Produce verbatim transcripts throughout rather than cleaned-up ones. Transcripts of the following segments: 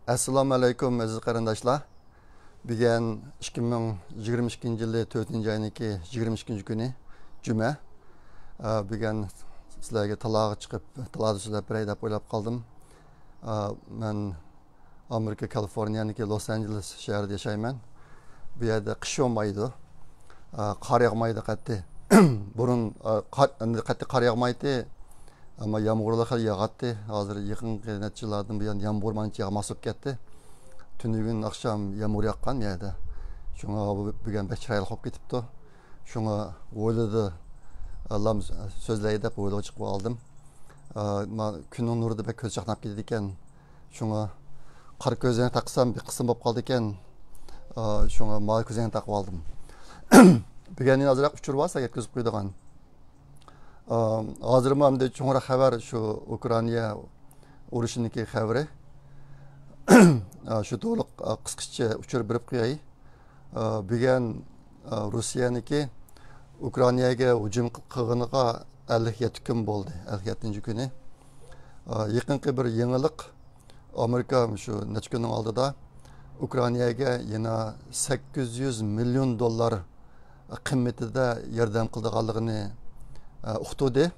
ئەسسالامۇ ئەلەيكۇم، ئەزىز قېرىنداشلار. بۈگۈن ئىككى مىڭ يىگىرمە ئىككىنچى يىلى تۆتىنچى ئاينىڭكى يىگىرمە ئىككىنچى كۈنى، جۈمە. ئە، بۈگۈن سىلەرگە تالاغا چىقىپ، تالادا سۆزلەپ بېرەي دەپ ئويلاپ قالدىم. ئە، مەن ئامېرىكا كالىفورنىيەنىڭكى لوس ئانژېلېس شەھىرىدە ياشايمەن. بۇ يەردە قىش بولمايدۇ. ئا، قار ياغمايدۇ قەتئىي. بۇرۇن، ئا، قار، ئەمدى قەتئىي قار ياغمايتتى. ئەمما يامغۇرلار خېلى ياغاتتى. ھازىر يېقىنقى نەچچە يىللاردىن بۇيان يامغۇر مانچە ياغماس بولۇپ كەتتى. تۈنۈگۈن ئاخشام يامغۇر ياغقان بۇ يەردە. شۇڭا بۇ بۈگۈن بەك چىرايلىق بولۇپ كېتىپتۇ. شۇڭا ھويلىدا، ئا، لام سۆزلەي دەپ ھويلىغا چىقىپ ئالدىم. ئا، ما-، كۈننىڭ نۇرىدا بەك كۆز چاقناپ كېتىدىكەن. شۇڭا قارا كۆزنەك تاقىسام بىر قىسىم بولۇپ قالىدىكەن. ئا، شۇڭا ماۋۇ كۆزنەكنى تاقىپ ئالدىم. بۈگۈن يەنە ئازراق ئۇچۇر بار سىلەرگە يەتكۈزۈپ قويىدىغان. ئا، ھازىرمۇ ئەمدى چوڭراق خەۋەر شۇ ئۇكرائىنا ئۇرۇشىنىڭكى خەۋىرى. ئا، شۇ توغرىلىق، ئا، قىسقىچە ئۇچۇر بېرىپ قوياي. ئا، بۈگۈن، ئا، روسىيەنىڭكى ئۇكرائىناگە ھۇجۇم قىلغىنىغا ئەللىك يەتتە كۈن بولدى، ئەللىك يەتتىنچى كۈنى. ئا، يېقىنقى بىر يېڭىلىق، ئامېرىكا شۇ نەچچە كۈننىڭ ئالدىدا ئۇكرائىناگە يەنە سەككىز يۈز مىليون دوللار قىممىتىدە ياردەم قىلىدىغانلىقىنى، ئا، ئۇقتۇردى.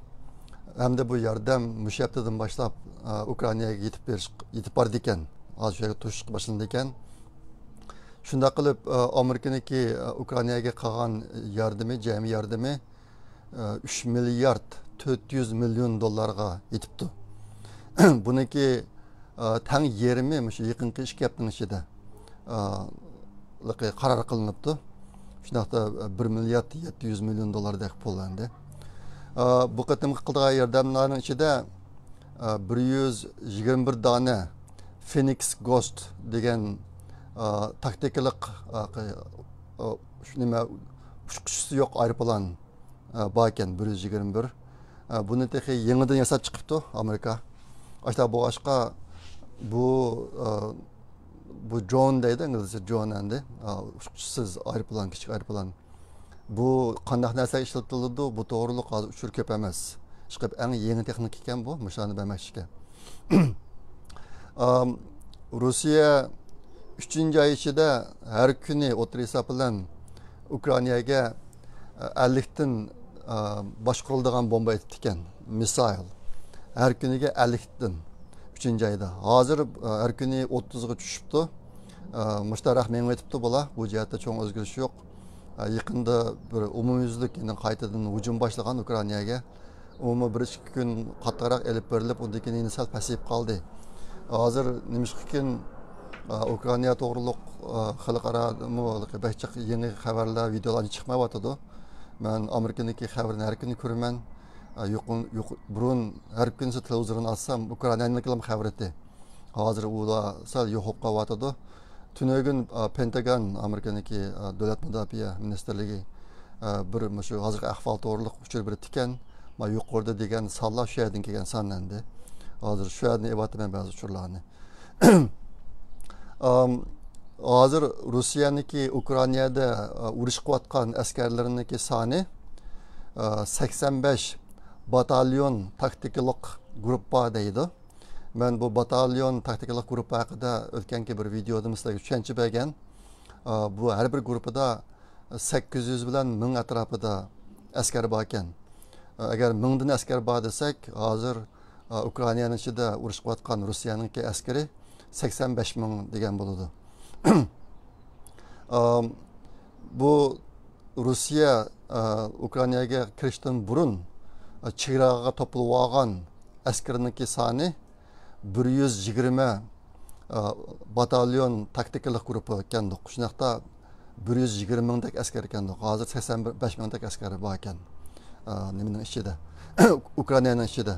ھەمدە بۇ ياردەم مۇشۇ ھەپتىدىن باشلاپ، ئا، ئۇكرائىناگە يېتىپ بېرىش، يېتىپ بارىدىكەن. ھازىر شۇ يەرگە توشۇشقا باشلىنىدىكەن. شۇنداق قىلىپ، ئا، ئامېرىكىنىڭكى، ئا، ئۇكرائىناگە قىلغان ياردىمى، جەمئىي ياردىمى، ئا، ئۈچ مىليارد تۆت يۈز مىليون دوللارغا يېتىپتۇ. بۇنىڭكى، ئا، تەڭ يېرىمى مۇشۇ يېقىنقى ئىككى ھەپتىنىڭ ئىچىدە، ئا، قارار قىلىنىپتۇ. شۇنداقتا بىر مىليارد يەتتە يۈز مىليون دوللاردەك پۇل ئەمدى. ئا، بۇ قېتىمقى قىلىدىغان ياردەملەرنىڭ ئىچىدە، ئا، بىر يۈز يىگىرمە بىر دانە فېنىكس گوست دېگەن، ئا، تاكتىكىلىق، ئا، قى-، ئا، شۇ نېمە، ئۇچقۇچىسى يوق ئايروپىلان، ئا، بار ئىكەن، بىر يۈز يىگىرمە بىر. ئا، بۇنى تېخى يېڭىدىن ياساپ چىقىپتۇ ئامېرىكا. ئاشۇنداق بولغاچقا بۇ، ئا، بۇ درون دەيدۇ ئىنگلىزچە، درون ئەمدى. ئا، ئۇچقۇچىسىز ئايروپىلان، كىچىك ئايروپىلان. بۇ قانداق نەرسە ئىشلىتىلىدۇ؟ بۇ توغرۇلۇق ھازىر ئۇچۇر كۆپ ئەمەس. ئىشقىلىپ ئەڭ يېڭى تېخنىكا ئىكەن بۇ، مۇشۇلارنى بەرمەكچىكەن. ئام، روسىيە ئۈچىنچى ئاي ئىچىدە ھەر كۈنى ئوتتۇرا ھېساب بىلەن ئۇكرائىناگە، ئە، ئەللىكتىن، ئە، باشقۇرۇلىدىغان بومبا ئېتىپتىكەن، مىسسايل. ھەر كۈنىگە ئەللىكتىن، ئۈچىنچى ئايدا. ھازىر، ئە، ھەر كۈنى ئوتتۇزغا چۈشۈپتۇ. ئە، مۇشۇنداق مېڭىۋېتىپتۇ بۇلار. بۇ جەھەتتە چوڭ ئۆزگىرىش يوق. ئە، يېقىندا بىر ئومۇميۈزلۈك يەنە قايتىدىن ھۇجۇم باشلىغان ئۇكرائىناگە. ئۇمۇ بىر ئىككى كۈن قاتتىقراق ئېلىپ بېرىلىپ، ئۇندىن كېيىن يەنە سەل پەسىيىپ قالدى. ھازىر نېمىشقىكىن، ئا، ئۇكرائىنا توغرۇلۇق، ئا، خەلقئارادىمۇ بەك جىق يېڭى خەۋەرلەر، ۋىدېئولار چىقمايۋاتىدۇ. مەن ئامېرىكىنىڭكى خەۋىرىنى ھەر كۈنى كۆرىمەن. ئا، يۇقىرى، يۇقىرى، بۇرۇن ھەر كۈنسى تېلېۋىزورنى ئاچسام، ئۇكرائىنانىڭكىلا خەۋىرى ئىدى. ھازىر ئۇلار سەل يوقاپ قېلىۋاتىدۇ. تۈنۈگۈن، ئا، پېنتاگون، ئامېرىكىنىڭكى، ئا، دۆلەت مۇداپىئە مىنىستىرلىكى، ئا، بىر مۇشۇ ھازىرقى ئەھۋال توغرۇلۇق ئۇچۇر بېرىپتىكەن. ما يۇقىرىدا دېگەن سانلار شۇ يەردىن كەلگەن سان ئەمدى. ھازىر شۇ يەردىن ئېلىۋاتىمەن بەزى ئۇچۇرلارنى. ئام، ھازىر روسىيەنىڭكى ئۇكرائىنادا، ئا، ئۇرۇش قىلىۋاتقان ئەسكەرلىرىنىڭكى سانى، ئا، سەكسەن بەش باتاليون تاكتىكىلىق گۇرۇپپا دەيدۇ. مەن بۇ باتاليون تاكتىكىلىق گۇرۇپپا ھەققىدە ئۆتكەنكى بىر ۋىدېيودىمۇ سىلەرگە چۈشەنچە بەرگەن. ئا، بۇ ھەر بىر گۇرۇپپىدا سەككىز يۈز بىلەن مىڭ ئەتراپىدا ئەسكەر بار ئىكەن. ئا، ئەگەر مىڭدىن ئەسكەر بار دېسەك، ھازىر، ئا، ئۇكرائىنانىڭ ئىچىدە ئۇرۇش قىلىۋاتقان روسىيەنىڭكى ئەسكىرى سەكسەن بەش مىڭ دېگەن بولىدۇ. ئا، بۇ روسىيە، ئا، ئۇكرائىناگە كىرىشتىن بۇرۇن، ئا، چېگراغا توپلىۋالغان ئەسكىرىنىڭكى سانى بىر يۈز يىگىرمە، ئا، باتاليون تاكتىكىلىق گۇرۇپپا ئىكەندۇق. شۇنداقتا بىر يۈز يىگىرمە مىڭدەك ئەسكەر ئىكەندۇق. ھازىر سەكسەن بەش مىڭدەك ئەسكەر بار ئىكەن. ئا، نېمىنىڭ ئىچىدە؟ ئۇكرائىنانىڭ ئىچىدە.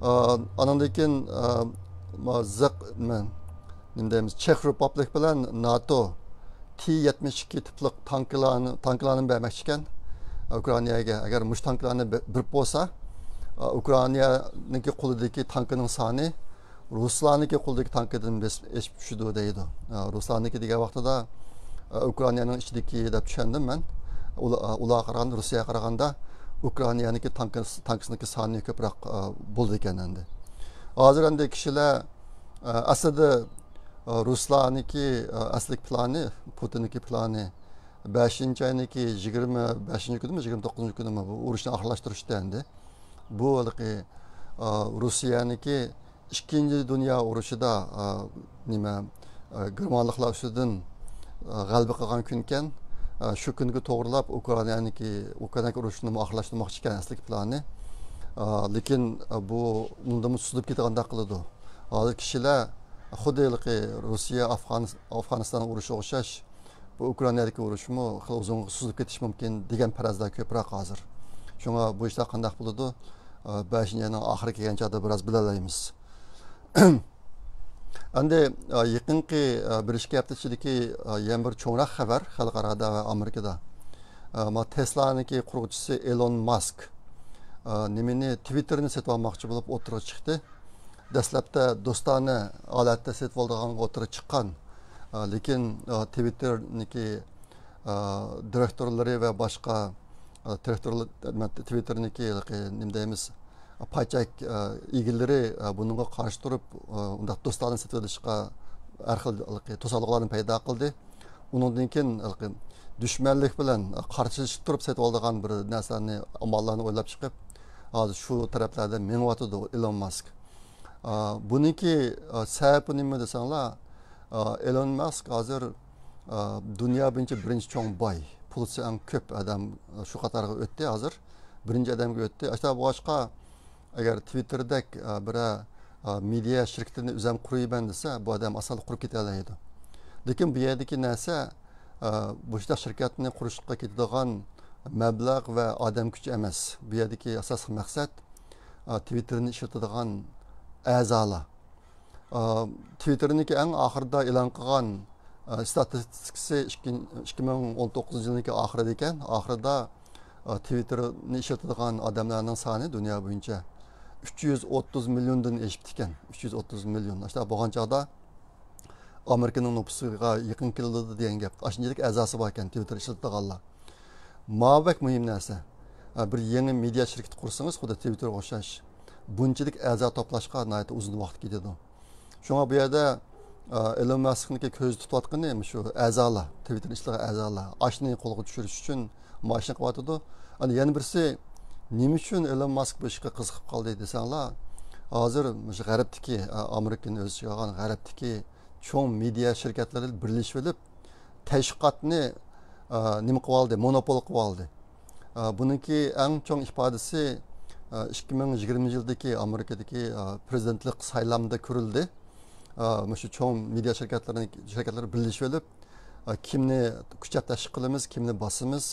ئا، ئانىڭدىن كېيىن، ئا، ما-، زىق-، مە-، نېمە دەيمىز، چېخ رېپۇبلىك بىلەن ناتو تى يەتمىش ئىككى تىپلىق تانكىلارنى، تانكىلارنى بەرمەكچىكەن ئۇكرائىناگە. ئەگەر مۇشۇ تانكىلارنى بە-، بېرىپ بولسا، ئۇكرائىنانىڭكى قولىدىكى تانكىنىڭ سانى رۇسلارنىڭكى قولىدىكى تانكىدىن بېسىپ ئېشىپ چۈشىدۇ دەيدۇ. رۇسلارنىڭكى دېگەن ۋاقتىدا ئۇكرائىنانىڭ ئىچىدىكى دەپ چۈشەندىم مەن. ئۇلا-، ئۇلارغا قارىغاندا، رۇسىيەگە قارىغاندا ئۇكرائىنانىڭكى تانكىسى، تانكىسىنىڭكى سانى كۆپرەك بولىدىكەن ئەمدى. ھازىر ئەمدى كىشىلەر ئە، ئەسلىدە ئا، رۇسلارنىڭكى، ئا، ئەسلىكى پىلانى، پۇتىننىڭكى پىلانى بەشىنچى ئاينىڭكى يىگىرمە بەشىنچى كۈنىمۇ، يىگىرمە توققۇزىنچى كۈنىمۇ بۇ ئۇرۇشنى ئاخىرلاشتۇرۇشتى ئەمدى. بۇ ھېلىقى، ئا، رۇسىيەنىڭكى ئىككىنچى دۇنيا ئۇرۇشىدا، ئا، نېمە، ئا، گېرمانلىقلار ئۈستىدىن، ئا، غەلىبە قىلغان كۈنكەن، ئا، شۇ كۈنگە توغرىلاپ ئۇكرائىنانىڭكى، ئۇكرائىنا ئۇرۇشىنى ئاخىرلاشتۇرماقچى ئىكەن ئەسلىكى پىلانى. ئا، لېكىن، ئا، بۇ ئۇندىنمۇ سوزۇلۇپ كېتىدىغاندەك قىلىدۇ. ھازىر كىشىلەر خۇددى ھېلىقى رۇسىيە، ئافغان-، ئافغانىستان ئۇرۇشىغا ئوخشاش، بۇ ئۇكرائىنادىكى ئۇرۇشمۇ خېلى ئۇزۇنغا سوزۇلۇپ كېتىشى مۇمكىن دېگەن پەرەزلەر كۆپرەك ھازىر. شۇڭا بۇ ئىشلار قانداق بولىدۇ؟ ئا، بەشىنچى ئاينىڭ ئاخىرى كەلگەن چاغدا بىراز بىلەلەيمىز. ئەمدى، ئا، يېقىنقى، ئا، بىر ئىككى ھەپتە ئىچىدىكى، ئا، يەنە بىر چوڭراق خەۋەر خەلقئارادا ۋە ئامېرىكىدا. ئا، ما تېسلانىڭكى قۇرغۇچىسى ئېلون ماسك، ئا، نېمىنى، تىۋىتتېرنى سېتىۋالماقچى بولۇپ ئوتتۇرىغا چىقتى. دەسلەپتە دوستانە ھالەتتە سېتىۋالىدىغانغا ئوتتۇرىغا چىققان. ئا، لېكىن، ئا، تىۋىتتېرنىڭكى، ئا، دىرېكتورلىرى ۋە باشقا، ئا، تىۋىتتېرنىڭكى، نېمە دەيمىز، پاي چەك، ئا، ئىگىلىرى، ئا، بۇنىڭغا قارشى تۇرۇپ، ئا، ئۇنداق دوستانە سېتىۋېلىشقا ھەر خىل توسالغۇلارنى پەيدا قىلدى. ئۇنىڭدىن كېيىن ھېلىقى دۈشمەنلىك بىلەن قارشىلىشىپ تۇرۇپ سېتىۋالىدىغان بىر نەرسىلەرنى، ئاماللارنى ئويلاپ چىقىپ، ھازىر شۇ تەرەپلەردە مېڭىۋاتىدۇ ئېلون ماسك. ئا، بۇنىڭكى، ئا، سەۋەبى نېمە دېسەڭلار، ئا، ئېلون ماسك ھازىر، ئا، دۇنيا بويىچە بىرىنچى چوڭ باي، پۇلسى ئەڭ كۆپ ئادەم، ئا، شۇ قاتارغا ئۆتتى ھازىر. بىرىنچى ئادەمگە ئۆتتى. ئاشۇنداق بولغاچقا، ئەگەر تىۋىتتېردەك، ئا، بىرەر، ئا، مېدىيا شىركىتىنى ئۆزۈم قۇرۇيمەن دېسە، بۇ ئادەم ئاسانلا قۇرۇپ كېتەلەيدۇ. لېكىن بۇ يەردىكى نەرسە، ئا، بۇ شۇنداق شىركەتنى قۇرۇشقا كېتىدىغان مەبلەغ ۋە ئادەم كۈچى ئەمەس. بۇ يەردىكى ئاساسلىق مەقسەت، ئا، تىۋىتتېرنى ئىشلىتىدىغان ئەزالار. ئا، تىۋىتتېرنىڭكى ئەڭ ئاخىرىدا ئېلان قىلغان، ئا، ئىستاتىستىكىسى ئىككى، ئىككى مىڭ ئون توققۇزىنچى يىلنىڭكى ئاخىرىدا ئىكەن. ئاخىرىدا، ئا، تىۋىتتېرنى ئىشلىتىدىغان ئادەملەرنىڭ سانى دۇنيا بويىچە ئۈچ يۈز ئوتتۇز مىليوندىن ئېشىپتىكەن. ئۈچ يۈز ئوتتۇز مىليون. ئاشۇنداق بولغان چاغدا ئامېرىكىنىڭ نوپۇسىغا يېقىن كېلىدۇ دېگەن گەپ. ئاشۇنچىلىك ئەزاسى بار ئىكەن تىۋىتتېر ئىشلىتىدىغانلار. ماۋۇ بەك مۇھىم نەرسە. ئا، بىر يېڭى مېدىيا شىركىتى قۇرسىڭىز، خۇددى تىۋىتتېرغا ئوخشاش، بۇنچىلىك ئەزا توپلاشقا ناھايىتى ئۇزۇن ۋاقىت كېتىدۇ. شۇڭا بۇ يەردە، ئا، ئېلون ماسكنىڭكى كۆزدە تۇتۇۋاتقىنى مۇشۇ ئەزالار، تىۋىتتېر ئىشلىگەن ئەزالار ئاشنى قولغا چۈشۈرۈش ئۈچۈن مۇشۇنى قىلىۋاتىدۇ. ئەنە يەنە بىرسى، نېمە ئۈچۈن ئېلون ماسك بۇ ئىشقا قىزىقىپ قالدى دېسەڭلار، ھازىر مۇشۇ غەربتىكى، ئا، ئامېرىكىنى ئۆز ئىچىگە ئالغان غەربتىكى چوڭ مېدىيا شىركەتلىرى بىرلىشىپ ئېلىپ، تەشۋىقاتنى، ئا، نېمە قىلىۋالدى؟ مونوپول قىلىۋالدى. ئا، بۇنىڭكى ئەڭ چوڭ ئىپادىسى، ئا، ئىككى مىڭ يىگىرمىنچى يىلدىكى ئامېرىكىدىكى، ئا، پرېزىدېنتلىق سايلامدا كۆرۈلدى. ئا، مۇشۇ چوڭ مېدىيا شىركەتلىرىنى، شىركەتلەر بىرلىشىپ ئېلىپ، ئا، كىمنى كۈچەپ تەشۋىق قىلىمىز، كىمنى باسىمىز،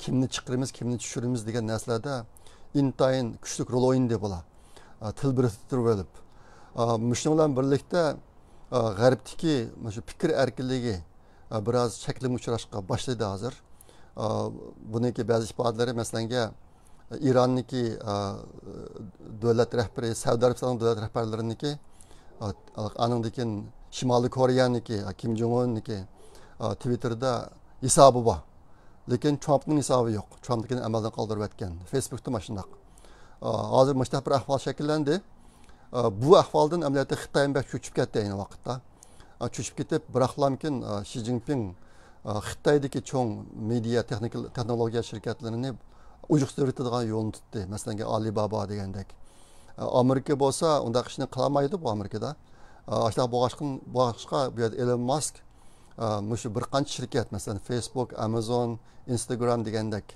كىمنى چىقىرىمىز، كىمنى چۈشۈرىمىز دېگەن نەرسىلەردە ئىنتايىن كۈچلۈك رول ئوينىدى بۇلار. ئا، تىل بىرلىشتۈرۈپ ئېلىپ. ئا، مۇشۇنىڭ بىلەن بىرلىكتە، ئا، غەربتىكى مۇشۇ پىكىر ئەركىنلىكى، ئا، بىراز چەكلىمىگە ئۇچراشقا باشلىدى ھازىر. ئا، بۇنىڭكى بەزى ئىپادىلىرى، مەسىلەنگە، ئىراننىڭكى، ئا، دۆلەت رەھبىرى، سەئۇدى ئەرەبىستاننىڭ دۆلەت رەھبەرلىرىنىڭكى، ئا، ئانىڭدىن كېيىن شىمالىي كورېيەنىڭكى، ئا، كىم جوڭ ئۇننىڭكى، ئا، تىۋىتتېردا ھېسابى بار. لېكىن ترامپنىڭ ھېسابى يوق. ترامپنىڭكىنى ئەمەلدىن قالدۇرۇۋەتكەن. فېيسبۇكتا مۇشۇنداق. ئا، ھازىر مۇشۇنداق بىر ئەھۋال شەكىللەندى. ئا، بۇ ئەھۋالدىن ئەمەلىيەتتە خىتايمۇ بەك چۆچۈپ كەتتى ئەينى ۋاقىتتا. ئا، چۆچۈپ كېتىپ، بىراقلامكىن، ئا، شى جىنپىڭ، ئا، خىتايدىكى چوڭ مېدىيا تېخنىكا، تېخنولوگىيە شىركەتلىرىنى ئوجۇقسىزلىۋېتىدىغان يولنى تۇتتى. مەسىلەنگە، ئالىبابا دېگەندەك. ئا، ئامېرىكا بولسا ئۇنداق ئىشنى قىلالمايدۇ بۇ ئامېرىكىدا. ئا، ئاشۇنداق بولغاچقا، بولغاچقا بۇ يەردە ئېلون ماسك، ئا، مۇشۇ بىر قانچە شىركەت، مەسىلەن، فېيسبۇك، ئامازون، ئىنستاگرام دېگەندەك،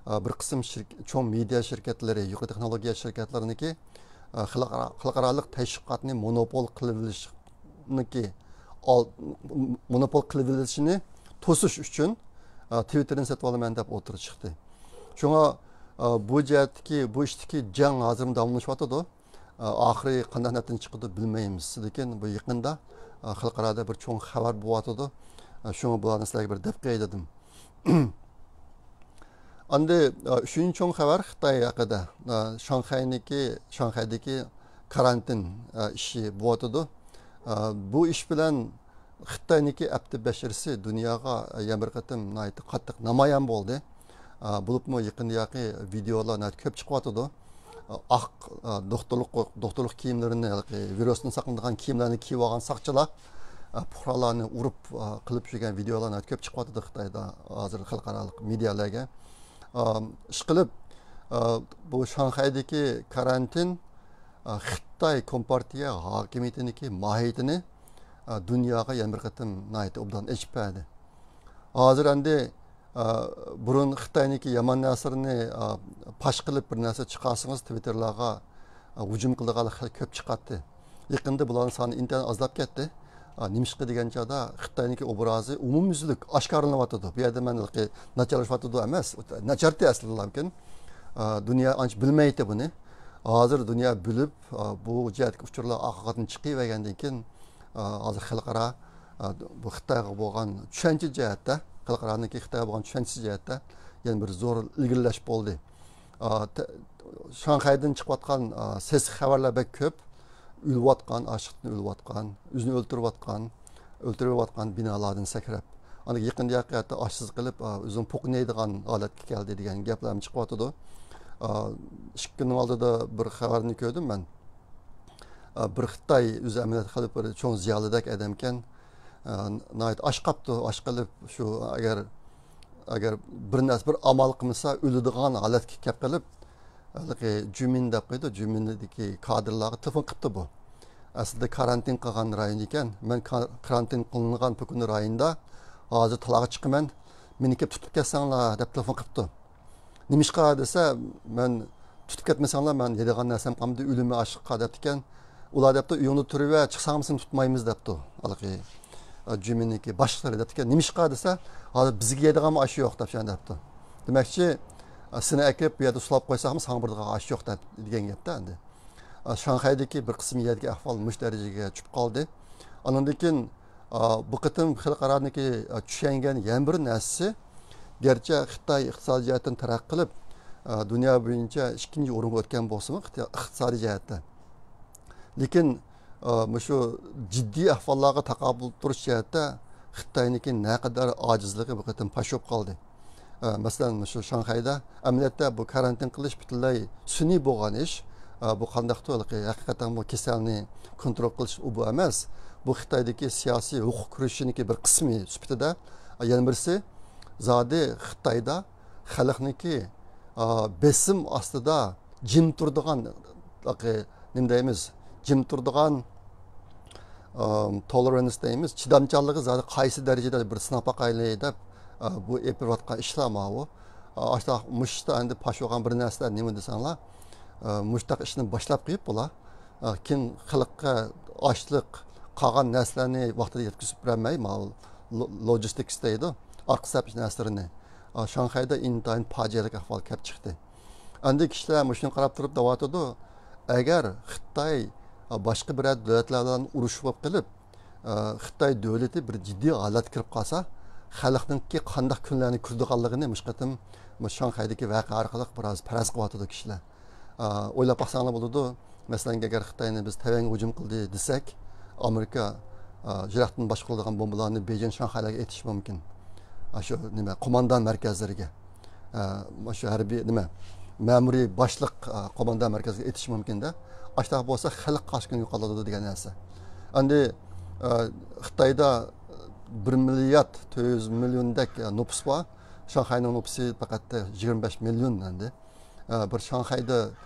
ئا، بىر قىسىم شىرك-، چوڭ مېدىيا شىركەتلىرى، يۇقىرى تېخنولوگىيە شىركەتلىرىنىڭكى، ئا، خەلقئارا-، خەلقئارالىق تەشۋىقاتنى مونوپول قىلىۋېلىشنىڭكى ئال-، مونوپول قىلىۋېلىشىنى توسۇش ئۈچۈن، ئا، تىۋىتتېرنى سېتىۋالىمەن دەپ ئوتتۇرىغا چىقتى. شۇڭا، ئا، بۇ جەھەتتىكى، بۇ ئىشتىكى جەڭ ھازىرمۇ داۋاملىشىۋاتىدۇ. ئا، ئاخىرى قانداق نەتىجە چىقىدۇ بىلمەيمىز. لېكىن بۇ يېقىندا، ئا، خەلقئارادا بىر چوڭ خەۋەر بولۇۋاتىدۇ. ئا، شۇڭا بۇلارنى سىلەرگە بىر دەپ قوياي دېدىم. ئەمدى، ئا، ئۈچىنچى چوڭ خەۋەر خىتاي ھەققىدە. ئا، شاڭخەينىڭكى، شاڭخەيدىكى كارانتىن، ئا، ئىشى بولۇۋاتىدۇ. ئا، بۇ ئىش بىلەن خىتاينىڭكى ئەپتى بەشىرىسى دۇنياغا يەنە بىر قېتىم ناھايىتى قاتتىق نامايان بولدى. ئا، بولۇپمۇ يېقىندىياقى ۋىدېئولار ناھايىتى كۆپ چىقىۋاتىدۇ. ئا، ئاق، ئا، دوختۇرلۇق، دوختۇرلۇق كىيىملىرىنى، ھېلىقى ۋىرۇستىن ساقلىنىدىغان كىيىملەرنى كىيىۋالغان ساقچىلار، ئە، پۇقرالارنى ئۇرۇپ، ئە، قىلىپ يۈرگەن ۋىدېئولار ناھايىتى كۆپ چىقىۋاتىدۇ خىتايدا، ھازىر خەلقئارالىق مېدىيالارغا. ئە، ئىشقىلىپ، ئە، بۇ شاڭخەيدىكى كارانتىن، ئە، خىتاي كومپارتىيە ھاكىمىيىتىنىڭكى ماھىيىتىنى، ئە، دۇنياغا يەنە بىر قېتىم ناھايىتى ئوبدان ئېچىپ بەردى. ھازىر ئەمدى، ئە، بۇرۇن خىتاينىڭكى يامان نەرسىلىرىنى، ئە، پاش قىلىپ بىر نەرسە چىقارسىڭىز، تىۋىتتېرلارغا، ئە، ھۇجۇم قىلىدىغانلار خېلى كۆپ چىقاتتى. يېقىندا بۇلارنىڭ سانى ئىنتايىن ئازلاپ كەتتى. ئە، نېمىشقا دېگەن چاغدا خىتاينىڭكى ئوبرازى ئومۇميۈزلۈك ئاشكارىلىنىۋاتىدۇ. بۇ يەردە مەن ھېلىقى ناچارلىشىۋاتىدۇ ئەمەس، ناچارتى ئەسلىدىلا، لېكىن، ئە، دۇنيا ئانچە بىلمەيتتى بۇنى. ھازىر دۇنيا بىلىپ، ئە، بۇ جەھەتتىكى ئۇچۇرلار ئارقا قاتنى چىقىۋەرگەندىن كېيىن، ئە، ھازىر خەلقئارا، ئە، بۇ خىتايغا بولغان چۈشەنچە جەھەتتە، خەلقئارانىڭكى خىتايغا بولغان چۈشەنچىسى جەھەتتە يەنە بىر زور ئىلگىرىلەش بولدى. ئا، تە-، شاڭخەيدىن چىقىۋاتقان، ئا، سېسىق خەۋەرلەر بەك كۆپ. ئۆلۈۋاتقان، ئاچلىقتىن ئۆلۈۋاتقان، ئۆزىنى ئۆلتۈرۈۋاتقان، ئۆلتۈرۈۋاتقان بىنالاردىن سەكرەپ. ئاندىن يېقىندا ھەتتا ئاچسىز قېلىپ، ئا، ئۆزىنى پوقۇنايدىغان ھالەتكە كەلدى دېگەن گەپلەرمۇ چىقىۋاتىدۇ. ئا، ئىككى كۈننىڭ ئالدىدا بىر خەۋەرنى كۆردۈم مەن. ئا، بىر خىتاي ئۆزى ئەمەلىيەتتە خېلى بىر چوڭ زىيالىيدەك ئادەمكەن. ئا، ناھايىتى ئاچ قاپتۇ. ئاچ قېلىپ شۇ ئەگەر، ئەگەر بىر نەرسە، بىر ئامال قىلمىسا ئۆلىدىغان ھالەتكە كەپ قېلىپ، ھېلىقى جۈمىن دەپ قويىدۇ، جۈمىندىكى كادىرلارغا تېلېفون قىپتۇ بۇ. ئەسلىدە كارانتىن قىلغان رايون ئىكەن. مەن كا-، كارانتىن قىلىنغان پوكۇن رايوندا ھازىر تالاغا چىقىمەن، مېنى كېلىپ تۇتۇپ كەتسەڭلار دەپ تېلېفون قىپتۇ. نېمىشقا دېسە، مەن تۇتۇپ كەتمىسەڭلار، مەن يەيدىغان نەرسەم قالمىدى، ئۆلىمەن ئاچلىققا دەپتىكەن. ئۇلار دەپتۇ، ئۆيۈڭدە تۇرۇۋەر، چىقساڭمۇ سېنى تۇتمايمىز دەپتۇ. ھېلىقى، ئە، جۈمىنىڭكى باشلىقلىرى دەپتىكەن. نېمىشقا دېسە، ھازىر بىزگە يەيدىغانمۇ ئاش يوق دەپ شۇنداق دەپتۇ. دېمەكچى، ئە، سېنى ئەكىرىپ بۇ يەردە سۇلاپ قويساقمۇ ساڭا بېرىدىغان ئاش يوق دەپ دېگەن گەپتە ئەمدى. ئە، شاڭخەيدىكى بىر قىسىم يەردىكى ئەھۋال مۇشۇ دەرىجىگە چۈشۈپ قالدى. ئاندىن كېيىن، ئا، بۇ قېتىم خەلقئارانىڭكى، ئا، چۈشەنگەن يەنە بىر نەرسىسى، گەرچە خىتاي ئىقتىسادىي جەھەتتىن تەرەققىي قىلىپ، ئا، دۇنيا بويىچە ئىككىنچى ئورۇنغا ئۆتكەن بولسىمۇ، خىتاي ئىقتىسادىي جەھەتتە. لېكىن، ئا، مۇشۇ جىددىي ئەھۋاللارغا تاقابىل تۇرۇش جەھەتتە خىتاينىڭكى نەقەدەر ئاجىزلىقى بۇ قېتىم پاش بولۇپ قالدى. ئە، مەسىلەن، مۇشۇ شاڭخەيدە ئەمەلىيەتتە بۇ كارانتىن قىلىش پۈتۈنلەي سۈنئىي بولغان ئىش. ئە، بۇ قانداقتۇر ھېلىقى ھەقىقەتەن بۇ كېسەلنى كونترول قىلىش ئۇ بۇ ئەمەس. بۇ خىتايدىكى سىياسىي ھوقۇق كۈرىشىنىڭكى بىر قىسمى سۈپىتىدە، ئە، يەنە بىرسى زادى خىتايدا خەلقنىڭكى، ئە، بېسىم ئاستىدا جىم تۇرىدىغان، ھېلىقى نېمە دەيمىز، جىم تۇرىدىغان، ئام، تولېرانس دەيمىز، چىدامچانلىقى زادى قايسى دەرىجىدە بىر سىناپ باقايلى دەپ، ئا، بۇ ئېلىپ بېرىۋاتقان ئىشلار ماۋۇ. ئا، ئاشۇنداق مۇشۇ ئىشتا ئەمدى پاش بولغان بىر نەرسىلەر نېمە دېسەڭلار، ئا، مۇشۇنداق ئىشنى باشلاپ قويۇپ بۇلار، ئا، كېيىن خەلققە ئاشلىق، قالغان نەرسىلەرنى ۋاقتىدا يەتكۈزۈپ بېرەلمەي، ماۋۇ لو-، لوجىستىكس دەيدۇ، ئارقا سەپ نەرسىلىرىنى. ئا، شاڭخەيدە ئىنتايىن پاجىئەلىك ئەھۋال كەپ چىقتى. ئەمدى كىشىلەر مۇشۇنى قاراپ تۇرۇپ دەۋاتىدۇ، ئەگەر خىتاي باشقا بىرەر دۆلەتلەر بىلەن ئۇرۇش بولۇپ قېلىپ، خىتاي دۆلىتى بىر جىددىي ھالەتكە كىرىپ قالسا، خەلقنىڭكى قانداق كۈنلەرنى كۆرىدىغانلىقىنى مۇشۇ قېتىم مۇشۇ شاڭخەيدىكى ۋەقەلىك بىراز پەرەز قىلىۋاتىدۇ كىشىلەر. ئويلاپ باقساڭلار بولىدۇ، مەسىلەن، ئەگەر خىتاينى بىز تەيۋەنگە ھۇجۇم قىلدى دېسەك، ئامېرىكا، ئا، يىراقتىن باشقۇرۇلىدىغان بومبىلارنى بېيجىڭ، شاڭخەيلەرگە ئېتىشى مۇمكىن. ئا، شۇ نېمە، قوماندان مەركەزلىرىگە. ئا، شۇ ھەربىي نېمە، مەمۇرىي باشلىق، ئا، قوماندان مەركەزىگە ئېتىشى مۇمكىن-دە. ئاشۇنداق بولسا خەلق قاچقىنى يوقىلىدۇ دېگەن نەرسە. ئەمدى، ئا، خىتايدا بىر مىليارد تۆت يۈز مىليوندەك، ئا، نوپۇس بار. شاڭخەينىڭ نوپۇسى پەقەت يىگىرمە بەش مىليون ئەمدى. ئە، بىر شاڭخەيدە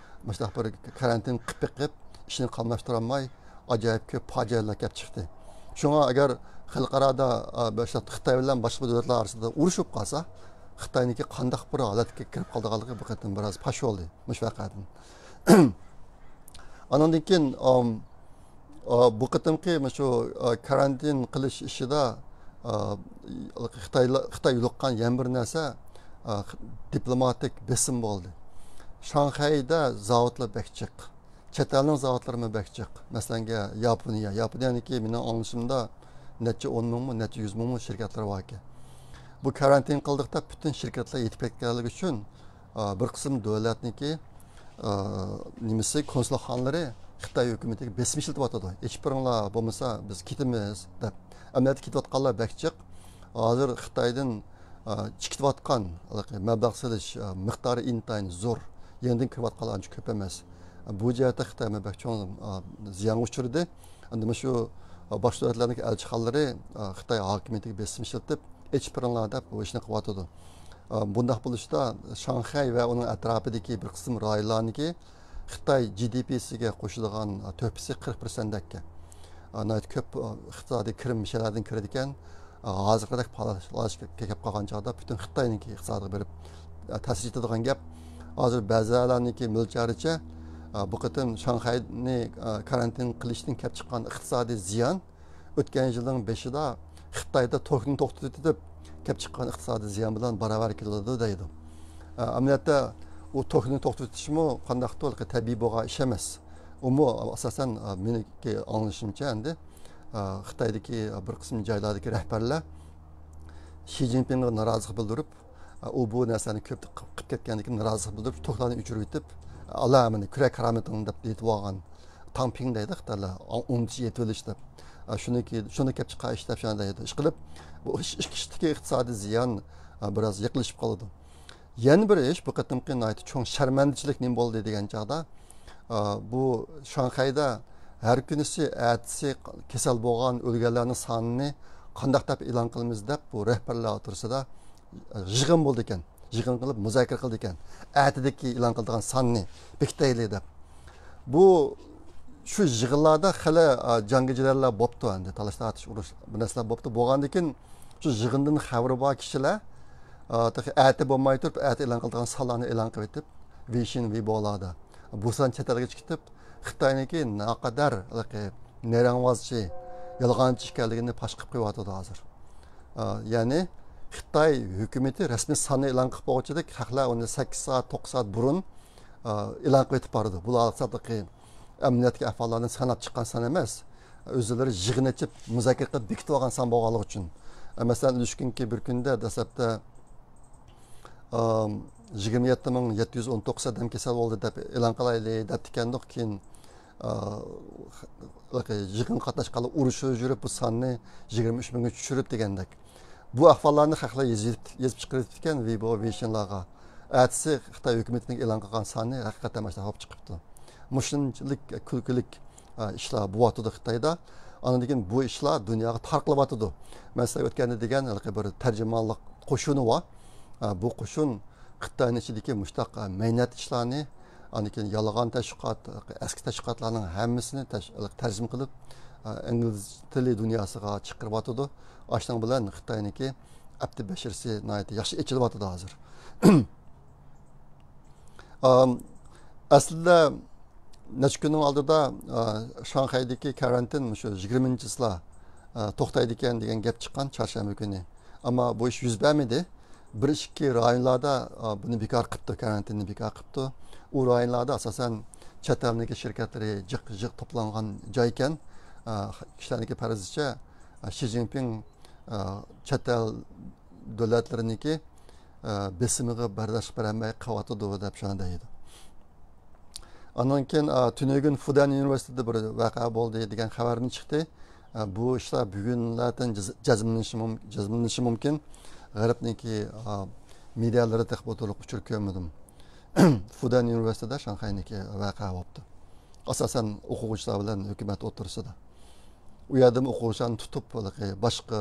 مۇشۇنداق بىر كارانتىن قىلىپ بېقىپ، ئىشنى قاملاشتۇرالماي، ئاجايىپ كۆپ پاجىئەلەر كەپ چىقتى. شۇڭا ئەگەر خەلقئارادا، ئە، باشلاپ خىتاي بىلەن باشقا دۆلەتلەر ئارىسىدا ئۇرۇش بولۇپ قالسا، خىتاينىڭكى قانداق بىر ھالەتكە كىرىپ قالىدىغانلىقى بۇ قېتىم بىراز پاش بولدى مۇشۇ ۋەقەدىن. ئانىڭدىن كېيىن، ئام، ئا، بۇ قېتىمقى مۇشۇ، ئا، كارانتىن قىلىش ئىشىدا، ئا، خىتايلا-، خىتاي يولۇققان يەنە بىر نەرسە، ئا، دىپلوماتىك بېسىم بولدى. شاڭخەيدە زاۋۇتلار بەك جىق. چەت ئەلنىڭ زاۋۇتلىرىمۇ بەك جىق. مەسىلەنگە، ياپونىيە. ياپونىيەنىڭكى مېنىڭ ئاڭلىشىمدا نەچچە ئون مىڭمۇ، نەچچە يۈز مىڭمۇ شىركەتلىرى باركەن. بۇ كارانتىن قىلدۇق دەپ پۈتۈن شىركەتلەر يېتىپ كەتكەنلىكى ئۈچۈن، ئا، بىر قىسىم دۆلەتنىڭكى، ئا، نېمىسى، كونسۇلخانىلىرى خىتاي ھۆكۈمىتىگە بېسىم ئىشلىتىۋاتىدۇ. ئېچىپ بېرىڭلار، بولمىسا بىز كېتىمىز دەپ. ئەمەلىيەتتە كېتىۋاتقانلار بەك جىق. ھازىر خىتايدىن، ئا، چىقىۋاتقان ھېلىقى مەبلەغ سېلىش، ئا، مىقدارى ئىنتايىن زور. يېڭىدىن كىرىۋاتقانلار ئانچە كۆپ ئەمەس. بۇ جەھەتتە خىتايمۇ بەك چوڭ، ئا، زىيانغا ئۇچرىدى. ئەمدى مۇشۇ، باشقا دۆلەتلەرنىڭ ئەلچىخانىلىرى، ئا، خىتاي ھاكىمىيىتىگە بېسىم ئىشلىتىپ، ئېچىپ بېرىڭلار دەپ بۇ ئىشنى قىلىۋاتىدۇ. ئا، بۇنداق بولۇشتا شاڭخەي ۋە ئۇنىڭ ئەتراپىدىكى بىر قىسىم رايونلارنىڭكى خىتاي جى دى پىسىگە قوشىدىغان، ئا، تۆھپىسى قىرىق پىرسەنتتەك. ئا، ناھايىتى كۆپ، ئا، ئىقتىسادىي كىرىم مۇشۇ يەرلەردىن كىرىدىكەن. ئا، ھازىرقىدەك پالاش كەپ قالغان چاغدا پۈتۈن خىتاينىڭكى ئىقتىسادىغا بېرىپ، ئا، تەسىر يېتىدىغان گەپ. ھازىر بەزىلەرنىڭكى مۆلچەرىچە، ئا، بۇ قېتىم شاڭخەينى، ئا، كارانتىن قىلىشتىن كەپ چىققان ئىقتىسادىي زىيان ئۆتكەن يىلنىڭ بېشىدا خىتايدا توكنى توختىتىپ كەپ چىققان ئىقتىسادىي زىيان بىلەن باراۋەر كېلىدۇ دەيدۇ. ئە، ئەمەلىيەتتە ئۇ توكنى توختىتىشمۇ قانداقتۇر تەبىئىي بولغان ئىش ئەمەس. ئۇمۇ ئاساسەن، ئە، مېنىڭكى ئاڭلىشىمچە ئەمدى، ئە، خىتايدىكى بىر قىسىم جايلاردىكى رەھبەرلەر شى جىنپىڭغا نارازىلىق بىلدۈرۈپ، ئە، ئۇ بۇ نەرسىلەرنى كۆپ قىلىپ كەتكەندىن كېيىن نارازىلىق بىلدۈرۈپ، توكلارنى ئۆچۈرۈۋېتىپ، ئالا مېنى كۈرە كارامىتىڭ دەپ ئېيتىۋالغان. تاڭپىڭ دەيدۇ خىتايلار، ئۇنتۇش يېتىۋېلىش دەپ. ئا، شۇنىڭكى، شۇنى كەپ چىققان ئىش دەپ شۇنداق دەيدۇ. ئىشقىلىپ، بۇ ئىش، ئىككى ئىشتىكى ئىقتىسادىي زىيان، ئا، بىراز يېقىنلىشىپ قالىدۇ. يەنە بىر ئىش، بۇ قېتىمقى ناھايىتى چوڭ شەرمەندىچىلىك نېمە بولدى دېگەن چاغدا، ئا، بۇ شاڭخەيدە ھەر كۈنىسى، ئەتىسى كېسەل بولغان، ئۆلگەنلەرنىڭ سانىنى قانداق دەپ ئېلان قىلىمىز دەپ، بۇ رەھبەرلەر ئوتتۇرىسىدا يىغىن بولىدىكەن. يىغىن قىلىپ مۇزاكىرە قىلىدىكەن. ئەتىدىكى ئېلان قىلىدىغان ساننى بېكىتەيلى دەپ. بۇ، شۇ يىغىنلاردا خېلى، ئا، جانگىجىداللار بوپتۇ ئەمدى. تالاش تارتىش، ئۇرۇش، بۇ نەرسىلەر بوپتۇ. بولغاندىن كېيىن شۇ يىغىندىن خەۋىرى بار كىشىلەر، ئا، تېخى ئەتە بولماي تۇرۇپ، ئەتە ئېلان قىلىدىغان سانلارنى ئېلان قىلىۋېتىپ، ۋېيشىن، ۋېيبولادا، بۇسان چەت ئەلگە چىقىپ، خىتاينىڭكى ناقەدەر ھېلىقى نەيرەڭۋازچى، يالغانچى ئىكەنلىكىنى پاش قىلىپ قويۇۋاتىدۇ ھازىر. ئا، يەنى خىتاي ھۆكۈمىتى رەسمىي ساننى ئېلان قىلىپ بولغۇچىدەك، خەقلەر ئۇنى سەككىز سائەت، توققۇز سائەت بۇرۇن، ئا، ئېلان قىلىپ ئېتىپ بارىدۇ. بۇلار ھازىرقى ئەمەلىيەتتىكى ئەھۋاللارنى ساناپ چىققان سان ئەمەس. ئۆزلىرى يىغىن ئېچىپ، مۇزاكىرە قىلىپ بېكىتىپ ئالغان سان بولغانلىقى ئۈچۈن. ئە، مەسىلەن، ئۈلۈشكۈنكى بىر كۈندە دەسلەپتە، ئام، يىگىرمە يەتتە مىڭ يەتتە يۈز ئون توققۇز ئادەم كېسەل بولدى دەپ ئېلان قىلايلى دەپتىكەندۇق، كېيىن، ئا، يىغىن قاتناشقانلار ئۇرۇشۇپ يۈرۈپ، بۇ ساننى يىگىرمە ئۈچ مىڭگە چۈشۈرۈپ دېگەندەك. بۇ ئەھۋاللارنى خەقلەر يېزىپ، يېزىپ چىقىرىپتىكەن ۋېيبو، ۋېيشىنلارغا. ئەتىسى خىتاي ھۆكۈمىتىنىڭ ئېلان قىلغان سانى ھەقىقەتەن مانا شۇنداق بولۇپ چىقىپتۇ. مۇشۇنچىلىك كۈلكىلىك، ئا، ئىشلار بولۇۋاتىدۇ خىتايدا. ئاندىن كېيىن بۇ ئىشلار دۇنياغا تارقىلىۋاتىدۇ. مەن سىلەرگە ئۆتكەندە دېگەن ھېلىقى بىر تەرجىمانلىق قوشۇنى بار. ئا، بۇ قوشۇن خىتاينىڭ ئىچىدىكى مۇشۇنداق، ئا، مەينەت ئىشلارنى، ئاندىن كېيىن يالغان تەشۋىقات، ئەسكى تەشۋىقاتلارنىڭ ھەممىسىنى تەش-، تەرجىمە قىلىپ، ئا، ئىنگلىز تىلى دۇنياسىغا چىقىرىۋاتىدۇ. ئاشۇنىڭ بىلەن خىتاينىڭكى ئەپتى بەشىرىسى ناھايىتى ياخشى ئېچىلىۋاتىدۇ ھازىر. ئام، ئەسلىدە نەچچە كۈننىڭ ئالدىدا، ئا، شاڭخەيدىكى كارانتىن مۇشۇ يىگىرمىنچى چىسلا، ئا، توختايدىكەن دېگەن گەپ چىققان چارشەنبە كۈنى. ئەمما بۇ ئىش يۈز بەرمىدى. بىر ئىككى رايونلاردا، ئا، بۇنى بىكار قىپتۇ، كارانتىننى بىكار قىپتۇ. ئۇ رايونلاردا ئاساسەن چەت ئەلنىڭكى شىركەتلىرى جىق، جىق توپلانغان جايكەن. ئا، كىشىلەرنىڭكى پەرىزىچە، ئا، شى جىنپىڭ، ئا، چەت ئەل دۆلەتلىرىنىڭكى، ئا، بېسىمىغا بەرداشلىق بېرەلمەي قېلىۋاتىدۇ دەپ شۇنداق دەيدۇ. ئاندىن كېيىن، ئا، تۈنۈگۈن فۇدەن ئۇنىۋېرسىتېتىدا بىر ۋەقە بولدى دېگەن خەۋەرمۇ چىقتى. ئا، بۇ ئىشلار بۈگۈنلەردىن جەز-، جەزملىنىشى مۇم-، جەزملىنىشى مۇمكىن. غەربنىڭكى، ئا، مېدىيالىرى تېخى بۇ توغرىلىق ئۇچۇر كۆرمىدىم. فۇدەن ئۇنىۋېرسىتېتىدا شاڭخەينىڭكى ۋەقە بوپتۇ. ئاساسەن ئوقۇغۇچىلار بىلەن ھۆكۈمەت ئوتتۇرىسىدا. ئۇ يەردىمۇ ئوقۇغۇچىلارنى تۇتۇپ، ھېلىقى باشقا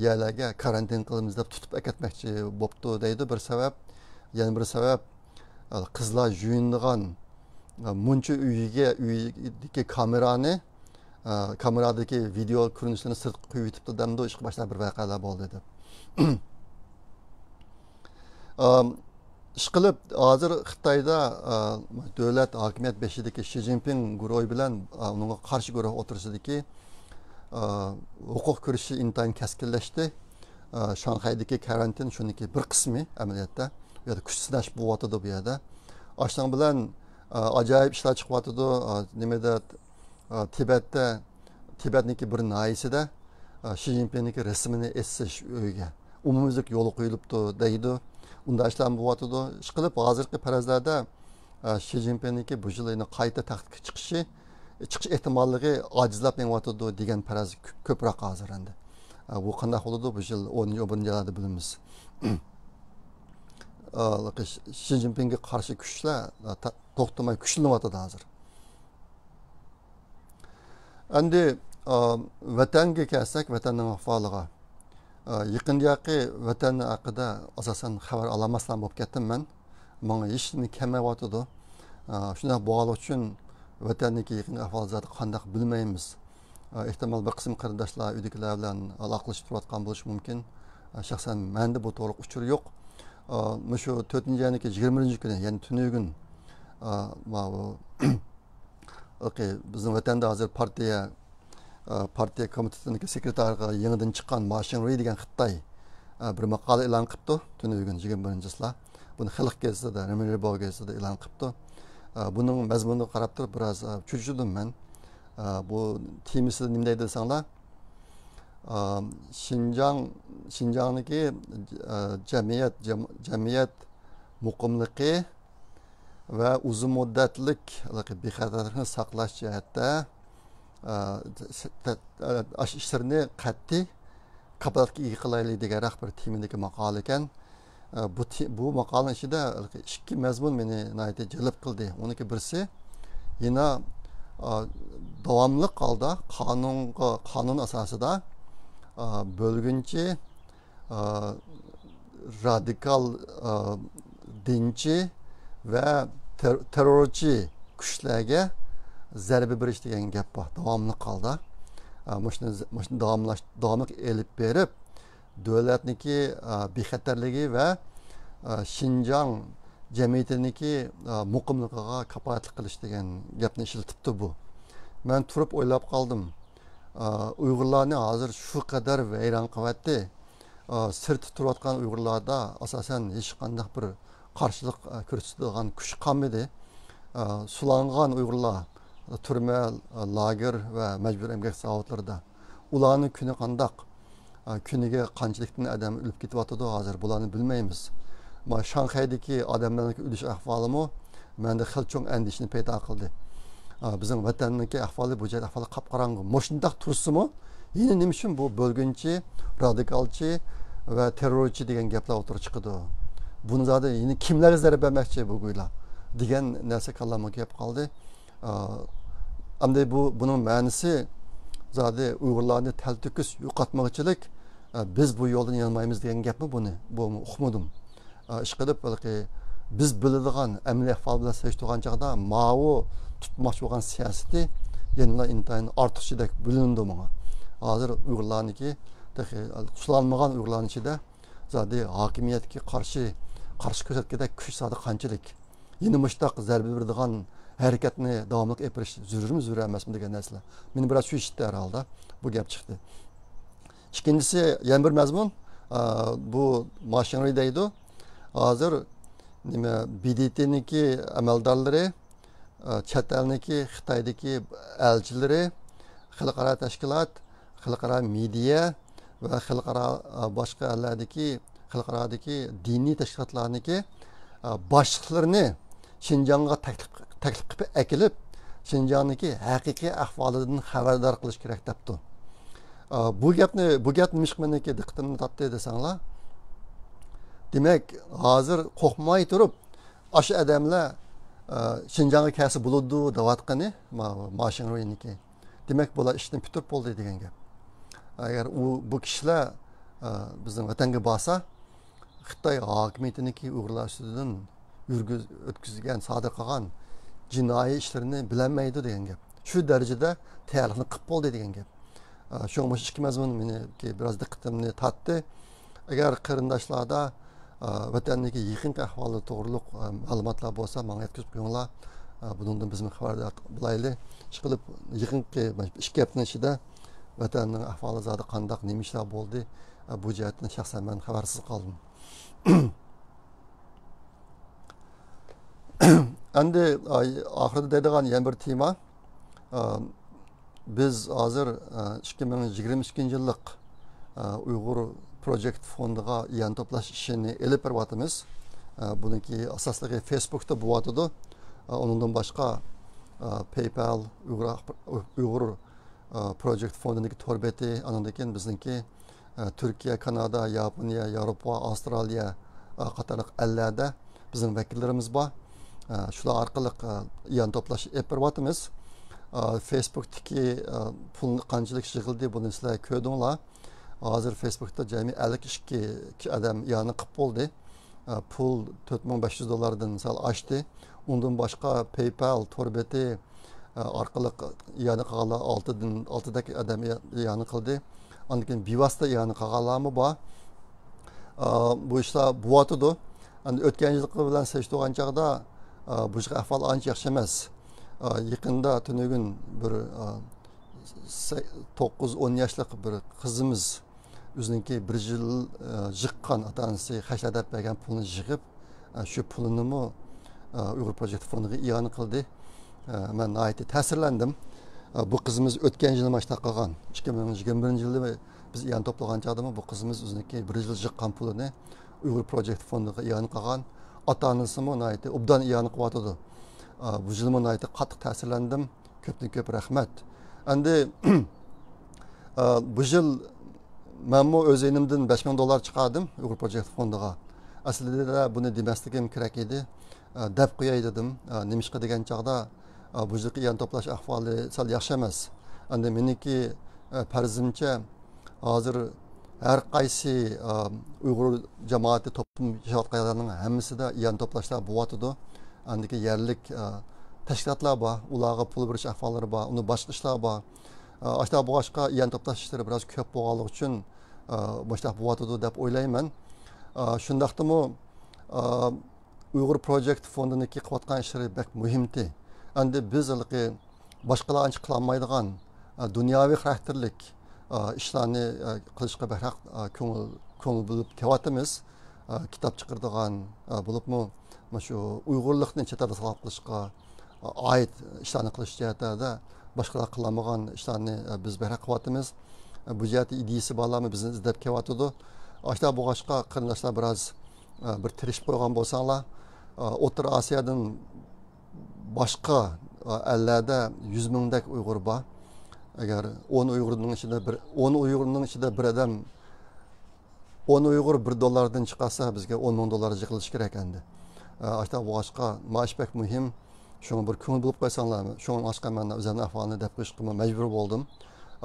يەرلەرگە كارانتىن قىلىمىز دەپ تۇتۇپ ئەكەتمەكچى بوپتۇ دەيدۇ بىر سەۋەب. يەنە بىر سەۋەب، قىزلار يۇيۇنىدىغان مۇنچا ئۆيىگە، ئۆيدىكى كامېرانى، كامېرادىكى ۋىدېئو كۆرۈنۈشلىرىنى سىرتقا قويۇۋېتىپتۇ دەمدۇ، ئىشقا باشلاپ بىر ۋەقەلەر بولدى دەپ. ئىشقىلىپ، ھازىر خىتايدا، ئا، دۆلەت ھاكىمىيەت بېشىدىكى شى جىنپىڭ گۇرۇھى بىلەن، ئا، ئۇنىڭغا قارشى گۇرۇھ ئوتتۇرىسىدىكى، ئا، ھوقۇق كۈرىشى ئىنتايىن كەسكىنلەشتى. ئا، شاڭخەيدىكى كارانتىن شۇنىڭكى بىر قىسمى ئەمەلىيەتتە. بۇ يەردە كۈچ سىناش بولۇۋاتىدۇ بۇ يەردە. ئاشۇنىڭ بىلەن، ئا، ئاجايىپ ئىشلار چىقىۋاتىدۇ. ئا، نېمىدە، ئا، تىبەتتە، تىبەتنىڭكى بىر ناھىيەسىدە، ئا، شى جىنپىڭنىڭكى رەسىمىنى ئېسىش ئۆيىگە ئومۇميۈزلۈك يولغا قويۇلۇپتۇ دەيدۇ. ئۇنداق ئىشلارمۇ بولۇۋاتىدۇ. ئىشقىلىپ، ھازىرقى پەرەزلەردە، ئا، شى جىنپىڭنىڭكى بۇ يىل يەنە قايتا تەختكە چىقىشى، چىقىش ئېھتىماللىقى ئاجىزلاپ مېڭىۋاتىدۇ دېگەن پەرەز كۆ-، كۆپرەك ھازىر ئەمدى. ئا، بۇ قانداق بولىدۇ؟ بۇ يىل ئونىنچى، ئون بىرىنچى ئايلاردا بىلىمىز. ئا، شى جىنپىڭگە قارشى كۈچلەر، ئا، تا-، توختىماي كۈچلىنىۋاتىدۇ ھازىر. ئەمدى ئا، ۋەتەنگە كەلسەك، ۋەتەننىڭ ئەھۋالىغا. ئا، يېقىندىياقى ۋەتەن ھەققىدە ئاساسەن خەۋەر ئالالماسلام بولۇپ كەتتىم مەن. ماڭا ھېچنېمە كەلمەيۋاتىدۇ. ئا، شۇنداق بولغانلىقى ئۈچۈن ۋەتەننىڭكى يېقىنقى ئەھۋالى زادى قانداق بىلمەيمىز. ئا، ئېھتىمال بىر قىسىم قېرىنداشلار ئۆيدىكىلەر بىلەن ئالاقىلىشىپ تۇرۇۋاتقان بولۇشى مۇمكىن. ئا، شەخسەن مەندە بۇ توغرىلىق ئۇچۇر يوق. ئا، مۇشۇ تۆتىنچى ئاينىڭكى يىگىرمە بىرىنچى كۈنى، يەنى تۈنۈگۈن، ئا، ماۋۇ ھېلىقى بىزنىڭ ۋەتەندە ھازىر پارتىيە، ئا، پارتىيە كومىتېتىنىڭكى سېكرېتارىغا يېڭىدىن چىققان ما شىڭرۇي دېگەن خىتاي، ئا، بىر ماقالە ئېلان قىپتۇ. تۈنۈگۈن يىگىرمە بىرىنچى چىسلا. بۇنى خەلق گېزىتىدە، رېمىن رىبو گېزىتىدە ئېلان قىپتۇ. ئا، بۇنىڭ مەزمۇنىغا قاراپ تۇرۇپ بىراز، ئا، چۆچۈدۈم مەن. ئا، بۇ تېمىسىدا نېمە دەيدۇ دېسەڭلار، ئا، شىنجاڭ، شىنجاڭنىڭكى، ئا، جەمئىيەت، جەم-، جەمئىيەت مۇقىملىقى ۋە ئۇزۇن مۇددەتلىك بىخەتەرلىكنى ساقلاش جەھەتتە، ئا، ئاشۇ ئىشلىرىنى قەتئىي كاپالەتكە ئىگە قىلايلى دېگەنرەك بىر تېمىدىكى ماقالە ئىكەن. ئا، بۇ تې-، بۇ ماقالىنىڭ ئىچىدە ئىككى مەزمۇن مېنى ناھايىتى جەلپ قىلدى. ئۇنىڭكى بىرسى يەنە، ئا، داۋاملىق ھالدا قانۇنغا، قانۇن ئاساسىدا، ئا، بۆلگۈنچى، ئا، رادىكال، ئا، دىنچى ۋە تېر-، تېررورچى كۈچلەرگە زەربە بېرىش دېگەن گەپ بار. داۋاملىق ھالدا، ئا، مۇشۇنى، مۇشۇنى داۋاملاش-، داۋاملىق ئېلىپ بېرىپ، دۆلەتنىڭكى، ئا، بىخەتەرلىكى ۋە، ئا، شىنجاڭ جەمئىيىتىنىڭكى، ئا، مۇقىملىقىغا كاپالەتلىك قىلىش دېگەن گەپنى ئىشلىتىپتۇ بۇ. مەن تۇرۇپ ئويلاپ قالدىم. ئا، ئۇيغۇرلارنى ھازىر شۇ قەدەر ۋەيران قىلىۋەتتى. ئا، سىرتتا تۇرۇۋاتقان ئۇيغۇرلاردا ئاساسەن ھېچقانداق بىر قارشىلىق، ئا، كۆرسىتىدىغان كۈچ قالمىدى. ئا، سولانغان ئۇيغۇرلار تۈرمە، ئا، لاگېر ۋە مەجبۇرىي ئەمگەك زاۋۇتلىرىدا. ئۇلارنىڭ كۈنى قانداق؟ ئا، كۈنىگە قانچىلىكتىن ئادەم ئۆلۈپ كېتىۋاتىدۇ ھازىر، بۇلارنى بىلمەيمىز. ما شاڭخەيدىكى ئادەملەرنىڭ ئۆلۈش ئەھۋالىمۇ مەندە خېلى چوڭ ئەندىشىنى پەيدا قىلدى. ئا، بىزنىڭ ۋەتەننىڭكى ئەھۋالى، بۇ جايدا ئەھۋالى قاپقاراڭغۇ. مۇشۇنداق تۇرسىمۇ، يەنە نېمە ئۈچۈن بۇ بۆلگۈنچى، رادىكالچى ۋە تېررورچى دېگەن گەپلەر ئوتتۇرىغا چىقىدۇ؟ بۇنى زادى يەنە كىملەرگە زەربە بەرمەكچى بۇ گۇيلا؟ دېگەن نەرسە كاللامغا كېلىپ قالدى. ئا، ئەمدى بۇ، بۇنىڭ مەنىسى زادى ئۇيغۇرلارنى تەلتۆكۈس يوقاتمىغۇچىلىك، ئا، بىز بۇ يولدىن يانمايمىز دېگەن گەپمۇ بۇنى؟ بۇ ئۇقمىدىم. ئا، ئىشقىلىپ، بەلكى بىز بىلىدىغان ئەمەلىي ئەھۋال بىلەن سېلىشتۇرغان چاغدا ماۋۇ تۇتماقچى بولغان سىياسىتى يەنىلا ئىنتايىن ئارتۇقچىدەك بىلىنىدۇ ماڭا. ھازىر ئۇيغۇرلارنىڭكى تېخى سولانمىغان ئۇيغۇرلارنىڭ ئىچىدە زادى ھاكىمىيەتكە قارشى، قارشى كۆرسەتكۈدەك كۈچ زادى قانچىلىك؟ يەنە مۇشۇنداق زەربە بېرىدىغان ھەرىكەتنى داۋاملىق ئېلىپ بېرىش زۆرۈرمۇ زۆرۈر ئەمەسمۇ دېگەن نەرسىلەر مېنى بىراز چۆچۈتتى ھەر ھالدا. بۇ گەپ چىقتى. ئىككىنچىسى، يەنە بىر مەزمۇن، ئا، بۇ ما شىڭرۇي دەيدۇ. ھازىر نېمە، ب د ت نىڭكى ئەمەلدارلىرى، ئا، چەت ئەلنىڭكى، خىتايدىكى ئەلچىلىرى، خەلقئارا تەشكىلات، خەلقئارا مېدىيا ۋە خەلقئارا، ئا، باشقا ئەللەردىكى، خەلقئارادىكى دىنىي تەشكىلاتلارنىڭكى، ئا، باشلىقلىرىنى شىنجاڭغا تەكلىپ، تەكلىپ قىلىپ ئەكېلىپ، شىنجاڭنىڭكى ھەقىقىي ئەھۋالىدىن خەۋەردار قىلىش كېرەك دەپتۇ. ئا، بۇ گەپنى، بۇ گەپ نېمىشقا مېنىڭكى دىققىتىمنى تارتتى دېسەڭلار، دېمەك، ھازىر قورقماي تۇرۇپ، ئاشۇ ئادەملەر، ئا، شىنجاڭغا كەلسە بولىدۇ دەۋاتقىنى، ما-، ما شىڭرۇينىڭكى. دېمەك، بۇلار ئىشتىن پۈتتۈرۈپ بولدى دېگەن گەپ. ئەگەر ئۇ، بۇ كىشىلەر، ئا، بىزنىڭ ۋەتەنگە بارسا، خىتاي ھاكىمىيىتىنىڭكى ئۇيغۇرلار ئۈستىدىن يۈرگۈز-، ئۆتكۈزگەن، سادىر قىلغان جىنايى ئىشلىرىنى بىلەلمەيدۇ دېگەن گەپ. شۇ دەرىجىدە تەييارلىقنى قىلىپ بولدى دېگەن گەپ. ئا، شۇڭا مۇشۇ ئىككى مەزمۇن مېنىڭكى بىراز دىققىتىمنى تارتتى. ئەگەر قېرىنداشلاردا، ئا، ۋەتەندىكى يېقىنقى ئەھۋالى توغرۇلۇق، ئا، مەلۇماتلار بولسا، ماڭا يەتكۈزۈپ قويۇڭلار. ئا، بۇنىڭدىن بىزمۇ خەۋەردار بولايلى. ئىشقىلىپ، يېقىنقى ئىككى ھەپتىنىڭ ئىچىدە ۋەتەننىڭ ئەھۋالى زادى قانداق، نېمە ئىشلار بولدى، ئا، بۇ جەھەتتىن شەخسەن مەن خەۋەرسىز قالدىم. ئەمدى، ئاي، ئاخىرىدا دەيدىغان يەنە بىر تېما. ئا، بىز ھازىر، ئا، ئىككى مىڭ يىگىرمە ئىككىنچى يىللىق، ئا، ئۇيغۇر پروجېكت فوندىغا يىئان توپلاش ئىشىنى ئېلىپ بېرىۋاتىمىز. ئا، بۇنىڭكى ئاساسلىقى فېيسبۇكتا بولۇۋاتىدۇ. ئا، ئۇنىڭدىن باشقا، ئا، پەيپال، ئۇيغۇر ئاخبار-، ئۇيغۇر، ئا، پروجېكت فوندىنىڭكى تور بېتى، ئانىڭدىن كېيىن بىزنىڭكى ئە، تۈركىيە، كانادا، ياپونىيە، ياۋروپا، ئاۋسترالىيە، ئە، قاتارلىق ئەللەردە بىزنىڭ ۋەكىللىرىمىز بار. ئە، شۇلار ئارقىلىق، ئە، يىئان توپلاش ئېلىپ بېرىۋاتىمىز. ئا، فېيسبۇكتىكى، ئا، پۇل قانچىلىك يىغىلدى، بۇنى سىلەر كۆردۈڭلار. ھازىر فېيسبۇكتا جەمئىي ئەللىك ئىككى ئادەم ئىئانە قىلىپ بولدى. ئا، پۇل تۆت مىڭ بەش يۈز دوللاردىن سەل ئاشتى. ئۇندىن باشقا پەيپال تور بېتى، ئا، ئارقىلىق ئىئانە قىلغانلار ئالتىدىن، ئالتىدەك ئادەم ئىئانە قىلدى. ئاندىن كېيىن بىۋاسىتە ئىئانە قىلغانلارمۇ بار. ئا، بۇ ئىشلار بوۋاتىدۇ. ئەمدى ئۆتكەن يىلقى بىلەن سېلىشتۇرغان چاغدا، ئا، بۇ يىلقى ئەھۋال ئانچە ياخشى ئەمەس. ئا، يېقىندا تۈنۈگۈن بىر، ئا، سە-، توققۇز، ئون ياشلىق بىر قىزىمىز ئۆزىنىڭكى بىر يىل، ئا، يىغقان، ئاتا-ئانىسى خەجلەپ بەرگەن پۇلنى يىغىپ، ئا، شۇ پۇلىنىمۇ، ئا، ئۇيغۇر پروجېكت فوندىغا ئىئانە قىلدى. ئا، مەن ناھايىتى تەسىرلەندىم. ئا، بۇ قىزىمىز ئۆتكەن يىلى مۇشۇنداق قىلغان. ئىككى مىڭ يىگىرمە بىرىنچى يىلى بىز ئىئانە توپلىغان چاغدىمۇ بۇ قىزىمىز ئۆزىنىڭكى بىر يىل يىغقان پۇلىنى ئۇيغۇر پروجېكت فوندىغا ئىئانە قىلغان. ئاتا-ئانىسىمۇ ناھايىتى ئوبدان ئىئانە قىلىۋاتىدۇ. ئا، بۇ يىلمۇ ناھايىتى قاتتىق تەسىرلەندىم. كۆپتىن كۆپ رەھمەت. ئەمدى، ئا، بۇ يىل مەنمۇ ئۆز يېنىمدىن بەش مىڭ دوللار چىقاردىم ئۇيغۇر پروجېكت فوندىغا. ئەسلىدە بۇنى دېمەسلىكىم كېرەك ئىدى. ئا، دەپ قوياي دېدىم. ئا، نېمىشقا دېگەن چاغدا، ئا، بۇ يىلقى ئىئانە توپلاش ئەھۋالى سەل ياخشى ئەمەس. ئەمدى مېنىڭكى، ئا، پەرىزىمچە، ھازىر ھەر قايسى، ئا، ئۇيغۇر جامائىتى، توپلۇم ياشاۋاتقان يەرلەرنىڭ ھەممىسىدە ئىئانە توپلاشلار بولۇۋاتىدۇ. ئاندىكى يەرلىك، ئا، تەشكىلاتلار بار، ئۇلارغا پۇل بېرىش ئەھۋاللىرى بار، ئۇنى باشقا ئىشلار بار. ئا، ئاشۇنداق بولغاچقا ئىئانە توپلاش ئىشلىرى بىراز كۆپ بولغانلىقى ئۈچۈن، ئا، مۇشۇنداق بولۇۋاتىدۇ دەپ ئويلايمەن. ئا، شۇنداقتىمۇ، ئا، ئۇيغۇر پروجېكت فوندىنىڭكى قىلىۋاتقان ئىشلىرى بەك مۇھىمتى. ئەمدى بىز ھېلىقى باشقىلار ئانچە قىلالمايدىغان، ئا، دۇنياۋى خاراكتېرلىك، ئا، ئىشلارنى، ئا، قىلىشقا بەكرەك، ئا، كۆڭۈل، كۆڭۈل بۆلۈپ كېلىۋاتىمىز. ئا، كىتاب چىقىرىدىغان، ئا، بولۇپمۇ مانا شۇ ئۇيغۇرلۇقنى چەت ئەلدە ساقلاپ قېلىشقا، ئا، ئائىت ئىشلارنى قىلىش جەھەتتە باشقىلار قىلالمىغان ئىشلارنى، ئا، بىز بەكرەك قىلىۋاتىمىز. ئا، بۇ جەھەتتە ئىدىيىسى بارلارمۇ بىزنى ئىزدەپ كېلىۋاتىدۇ. ئاشۇنداق بولغاچقا قېرىنداشلار بىراز، ئا، بىر تىرىشىپ قويغان بولساڭلار، ئا، ئوتتۇرا ئاسىيادىن باشقا، ئا، ئەللەردە يۈز مىڭدەك ئۇيغۇر بار. ئەگەر ئون ئۇيغۇرنىڭ ئىچىدە بىر، ئون ئۇيغۇرنىڭ ئىچىدە بىر ئادەم، ئون ئۇيغۇر بىر دوللاردىن چىقارسا، بىزگە ئون مىڭ دوللار يىغىلىشى كېرەك ئەمدى. ئا، ئاشۇنداق بولغاچقا، مانا شۇ بەك مۇھىم. شۇڭا بىر كۆڭۈل بۆلۈپ قويساڭلار، شۇڭا ئاشقا مەن ئۆزۈمنىڭ ئەھۋالىنى دەپ قويۇشقىمۇ مەجبۇر بولدۇم.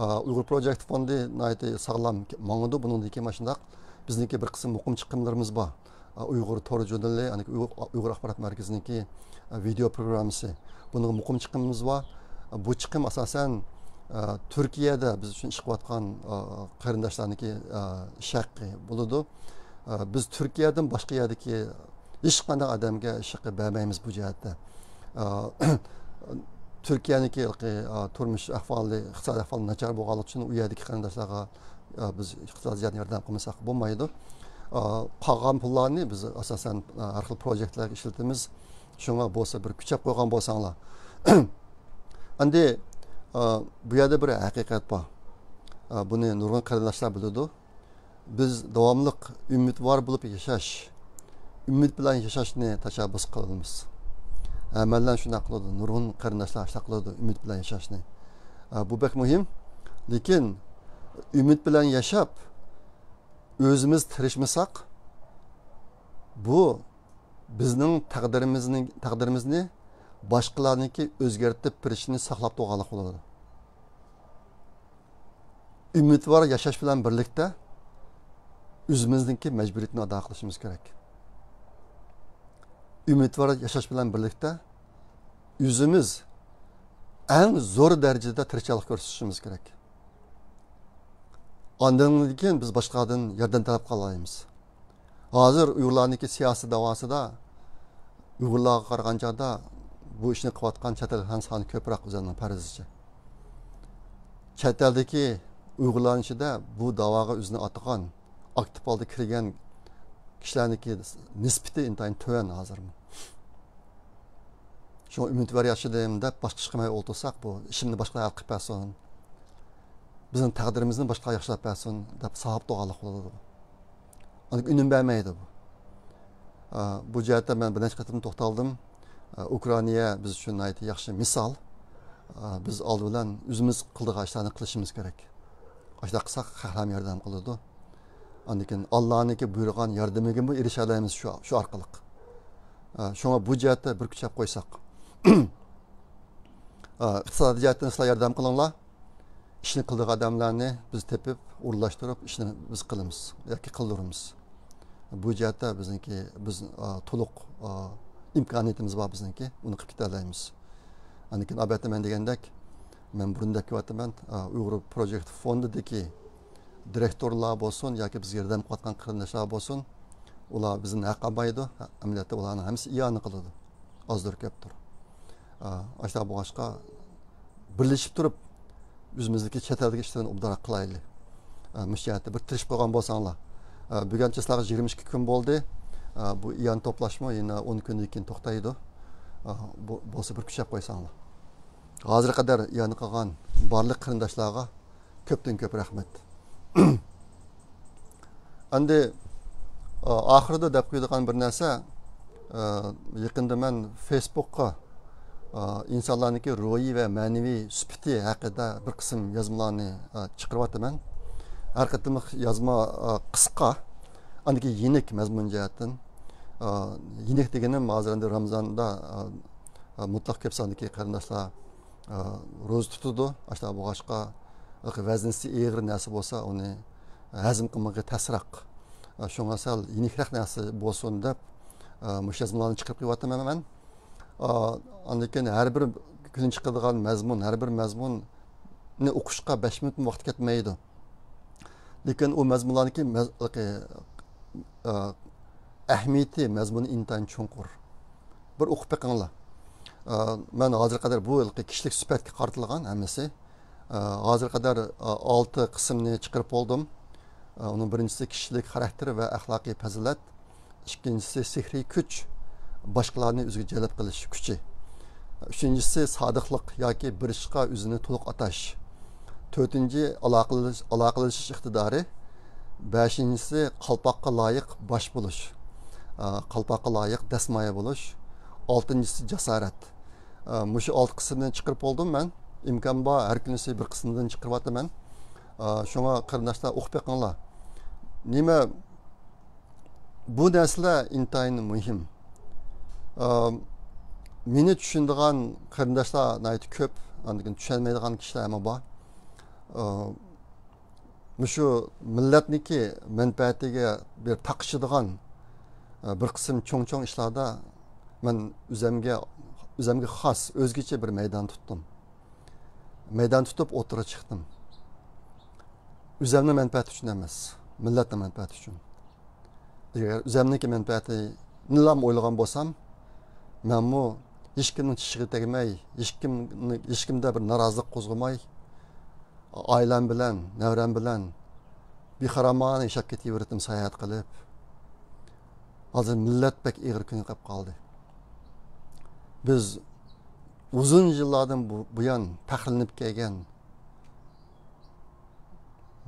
ئا، ئۇيغۇر پروجېكت فوندى ناھايىتى ساغلام ماڭىدۇ، بۇنىڭدىن كېيىن مانا شۇنداق. بىزنىڭكى بىر قىسىم مۇقىم چىقىملىرىمىز بار. ئۇيغۇر تور ژۇرنىلى، يەنى ئۇيغۇر، ئۇيغۇر ئاخبارات مەركىزىنىڭكى ۋىدېئو پروگراممىسى. بۇنىڭغا مۇقىم چىقىمىمىز بار. بۇ چىقىم ئاساسەن تۈركىيەدە بىز ئۈچۈن ئىش قىلىۋاتقان قېرىنداشلارنىڭكى ئىش ھەققى بولىدۇ. بىز تۈركىيەدىن باشقا يەردىكى ھېچقانداق ئادەمگە ئىش ھەققى بەرمەيمىز بۇ جەھەتتە. تۈركىيەنىڭكى تۇرمۇش ئەھۋالى، ئىقتىسادىي ئەھۋالى ناچار بولغانلىقى ئۈچۈن ئۇ يەردىكى قېرىنداشلارغا ئا، بىز ئىقتىسادىي جەھەتتىن ياردەم قىلمىساق بولمايدۇ. ئا، قالغان پۇللارنى بىز ئاساسەن، ئا، ھەر خىل پروژېكتلارغا ئىشلىتىمىز. شۇڭا بولسا بىر كۈچەپ قويغان بولساڭلار. ئەمدى، ئا، بۇ يەردە بىر ھەقىقەت بار. ئا، بۇنى نۇرغۇن قېرىنداشلار بىلىدۇ. بىز داۋاملىق ئۈمىدۋار بولۇپ ياشاش، ئۈمىد بىلەن ياشاشنى تەشەببۇس قىلىمىز. ھەممەيلەن شۇنداق قىلىدۇ، نۇرغۇن قېرىنداشلار شۇنداق قىلىدۇ، ئۈمىد بىلەن ياشاشنى. ئا، بۇ بەك مۇھىم. لېكىن ئۈمىد بىلەن ياشاپ، ئۆزىمىز تىرىشمىساق، بۇ بىزنىڭ تەقدىرىمىزنى، تەقدىرىمىزنى باشقىلارنىڭكى ئۆزگەرتىپ بېرىشىنى ساقلاپ تۇرغانلىق بولىدۇ. ئۈمىدۋار ياشاش بىلەن بىرلىكتە ئۆزىمىزنىڭكى مەجبۇرىيىتىنى ئادا قىلىشىمىز كېرەك. ئۈمىدۋار ياشاش بىلەن بىرلىكتە ئۆزىمىز ئەڭ زور دەرىجىدە تىرىشچانلىق كۆرسىتىشىمىز كېرەك. ئاندىن كېيىن بىز باشقىلاردىن ياردەم تەلەپ قىلالايمىز. ھازىر ئۇيغۇرلارنىڭكى سىياسىي داۋاسىدا ئۇيغۇرلارغا قارىغان چاغدا بۇ ئىشنى قىلىۋاتقان چەت ئەل سانى كۆپرەك ئۆزلىرىنىڭ پەرىزىچە. چەت ئەلدىكى ئۇيغۇرلارنىڭ ئىچىدە بۇ داۋاغا ئۆزىنى ئاتىغان، ئاكتىپ ھالدا كىرگەن كىشىلەرنىڭكى نىسبىتى ئىنتايىن تۆۋەن ھازىرمۇ. شۇڭا ئۈمىدۋار ياشىدىم دەپ باشقا ئىش قىلماي ئولتۇرساق، بۇ ئىشىمنى باشقىلار ھەل قىلىپ بەرسۇن، بىزنىڭ تەقدىرىمىزنى باشقىلار ياخشىلاپ بەرسۇن دەپ ساقلاپ تۇرغانلىق بولىدۇ. ئۇنىڭ ئۈنۈم بەرمەيدۇ بۇ. ئا، بۇ جەھەتتە مەن بىر نەچچە قېتىم توختالدىم. ئا، ئۇكرائىنا بىز ئۈچۈن ناھايىتى ياخشى مىسال. ئا، بىز ئالدى بىلەن ئۆزىمىز قىلىدىغان ئىشلارنى قىلىشىمىز كېرەك. ئاشۇنداق قىلساق، خەقلەرمۇ ياردەم قىلىدۇ. ئاندىن كېيىن ئاللانىڭكى بۇيرۇغان ياردىمىگىمۇ ئېرىشەلەيمىز شۇ، شۇ ئارقىلىق. ئا، شۇڭا بۇ جەھەتتە بىر كۈچەپ قويساق. ئىقتىسادىي جەھەتتىن سىلەر ياردەم قىلىڭلار. ئىشنى قىلىدىغان ئادەملەرنى بىز تېپىپ، ئورۇنلاشتۇرۇپ، ئىشنى بىز قىلىمىز ياكى قىلدۇرىمىز. بۇ جەھەتتە بىزنىڭكى، بىز، ئا، تولۇق، ئا، ئىمكانىيىتىمىز بار بىزنىڭكى، ئۇنى قىلىپ كېتەلەيمىز. ئاندىن كېيىن، ئەلۋەتتە، مەن دېگەندەك، مەن بۇرۇن دەپ كېلىۋاتىمەن، ئا، ئۇيغۇر پروجېكت فوندىدىكى دىرېكتورلار بولسۇن ياكى بىزگە ياردەم قىلىۋاتقان قېرىنداشلار بولسۇن، ئۇلار بىزدىن ھەق ئالمايدۇ. ئەمەلىيەتتە ئۇلارنىڭ ھەممىسى ئىئانە قىلىدۇ. ئازدۇر كۆپتۇر. ئا، ئاشۇنداق بولغاچقا، بىرلىشىپ تۇرۇپ، ئۆزىمىزدىكى چەت ئەلدىكى ئىشلارنى ئوبدانراق قىلايلى. ئا، مۇشۇ جەھەتتە بىر تىرىشىپ قويغان بولساڭلار. ئا، بۈگۈنچە سىلەرگە يىگىرمە ئىككى كۈن بولدى. ئا، بۇ ئىئانە توپلاشمۇ يەنە ئون كۈندىن كېيىن توختايدۇ. ئا، بۇ، بولسا بىر كۈچەپ قويساڭلار. ھازىرغا قەدەر ئىئانە قىلغان بارلىق قېرىنداشلارغا كۆپتىن كۆپ رەھمەت. ئەمدى، ئا، ئاخىرىدا دەپ قويىدىغان بىر نەرسە، ئا، يېقىندا مەن فېيسبۇكقا، ئا، ئىنسانلارنىڭكى روھىي ۋە مەنىۋى سۈپىتى ھەققىدە بىر قىسىم يازمىلارنى، ئا، چىقىرىۋاتىمەن. ھەر قېتىملىق يازما، ئا، قىسقا، ئاندىن كېيىن يېنىك مەزمۇن جەھەتتىن. ئا، يېنىك دېگىنىم ھازىر ئەمدى رامزاندا، ئا، ئا، مۇتلەق كۆپ ساندىكى قېرىنداشلار ئا، روزا تۇتىدۇ. ئاشۇنداق بولغاچقا، ۋەزنىسى ئېغىر نەرسە بولسا، ئۇنى ھەزىم قىلمىقى تەسرەك. ئا، شۇڭا سەل يېنىكرەك نەرسە بولسۇن دەپ، ئا، مۇشۇ يازمىلارنى چىقىرىپ قويۇۋاتىمەن مەن. ئا، ئاندىن كېيىن ھەر بىر كۈنى چىقىدىغان مەزمۇن، ھەر بىر مەزمۇننى ئوقۇشقا بەش مىنۇتمۇ ۋاقىت كەتمەيدۇ. لېكىن ئۇ مەزمۇنلارنىڭكى مەز-، ئە، ئە، ئەھمىيىتى، مەزمۇنى ئىنتايىن چوڭقۇر. بىر ئوقۇپ بېقىڭلار. ئە، مەن ھازىرغا قەدەر بۇ ھېلىقى كىشىلىك سۈپەتكە قارىتىلغان ھەممىسى. ئە، ھازىرغا قەدەر، ئە، ئالتە قىسىمنى چىقىرىپ بولدۇم. ئە، ئۇنىڭ بىرىنچىسى كىشىلىك خاراكتېر ۋە ئەخلاقىي پەزىلەت. ئىككىنچىسى سېھرىي كۈچ، باشقىلارنى ئۆزىگە جەلپ قىلىش كۈچى. ئۈچىنچىسى سادىقلىق ياكى بىر ئىشقا ئۆزىنى تولۇق ئاتاش. تۆتىنچى ئالاقىلىش-، ئالاقىلىشىش ئىقتىدارى. بەشىنچىسى قالپاققا لايىق باش بولۇش. ئا، قالپاققا لايىق دەسمايە بولۇش. ئالتىنچىسى جاسارەت. ئا، مۇشۇ ئالتە قىسىمنى چىقىرىپ بولدۇم مەن. ئىمكان بار، ھەر كۈنىسى بىر قىسىمدىن چىقىرىۋاتىمەن. ئا، شۇڭا قېرىنداشلار ئوقۇپ بېقىڭلار. نېمە بۇ نەرسىلەر ئىنتايىن مۇھىم. ئا، مېنى چۈشىنىدىغان قېرىنداشلار ناھايىتى كۆپ، ئاندىن كېيىن چۈشەنمەيدىغان كىشىلەرمۇ بار. ئا، مۇشۇ مىللەتنىڭكى مەنپەئەتىگە بىر تاقىشىدىغان، ئا، بىر قىسىم چوڭ-چوڭ ئىشلاردا مەن ئۆزەمگە، ئۆزەمگە خاس، ئۆزگىچە بىر مەيدان تۇتتۇم. مەيدان تۇتۇپ ئوتتۇرىغا چىقتىم. ئۆزەمنىڭ مەنپەئەتى ئۈچۈن ئەمەس، مىللەتنىڭ مەنپەئەتى ئۈچۈن. ئەگەر ئۆزەمنىڭكى مەنپەئەتىنىلا ئويلىغان بولسام، مەنمۇ ھېچكىمنىڭ چىشىغا تەگمەي، ھېچكىمنى، ھېچكىمدە بىر نارازىلىق قوزغىماي، ئائىلەم بىلەن، نەۋرەم بىلەن بىخارامان ياشاپ كېتىۋېرىتتىم ساياھەت قىلىپ. ھازىر مىللەت بەك ئېغىر كۈنگە قېلىپ قالدى. بىز ئۇزۇن يىللاردىن بۇ-، بۇيان پەخىرلىنىپ كەلگەن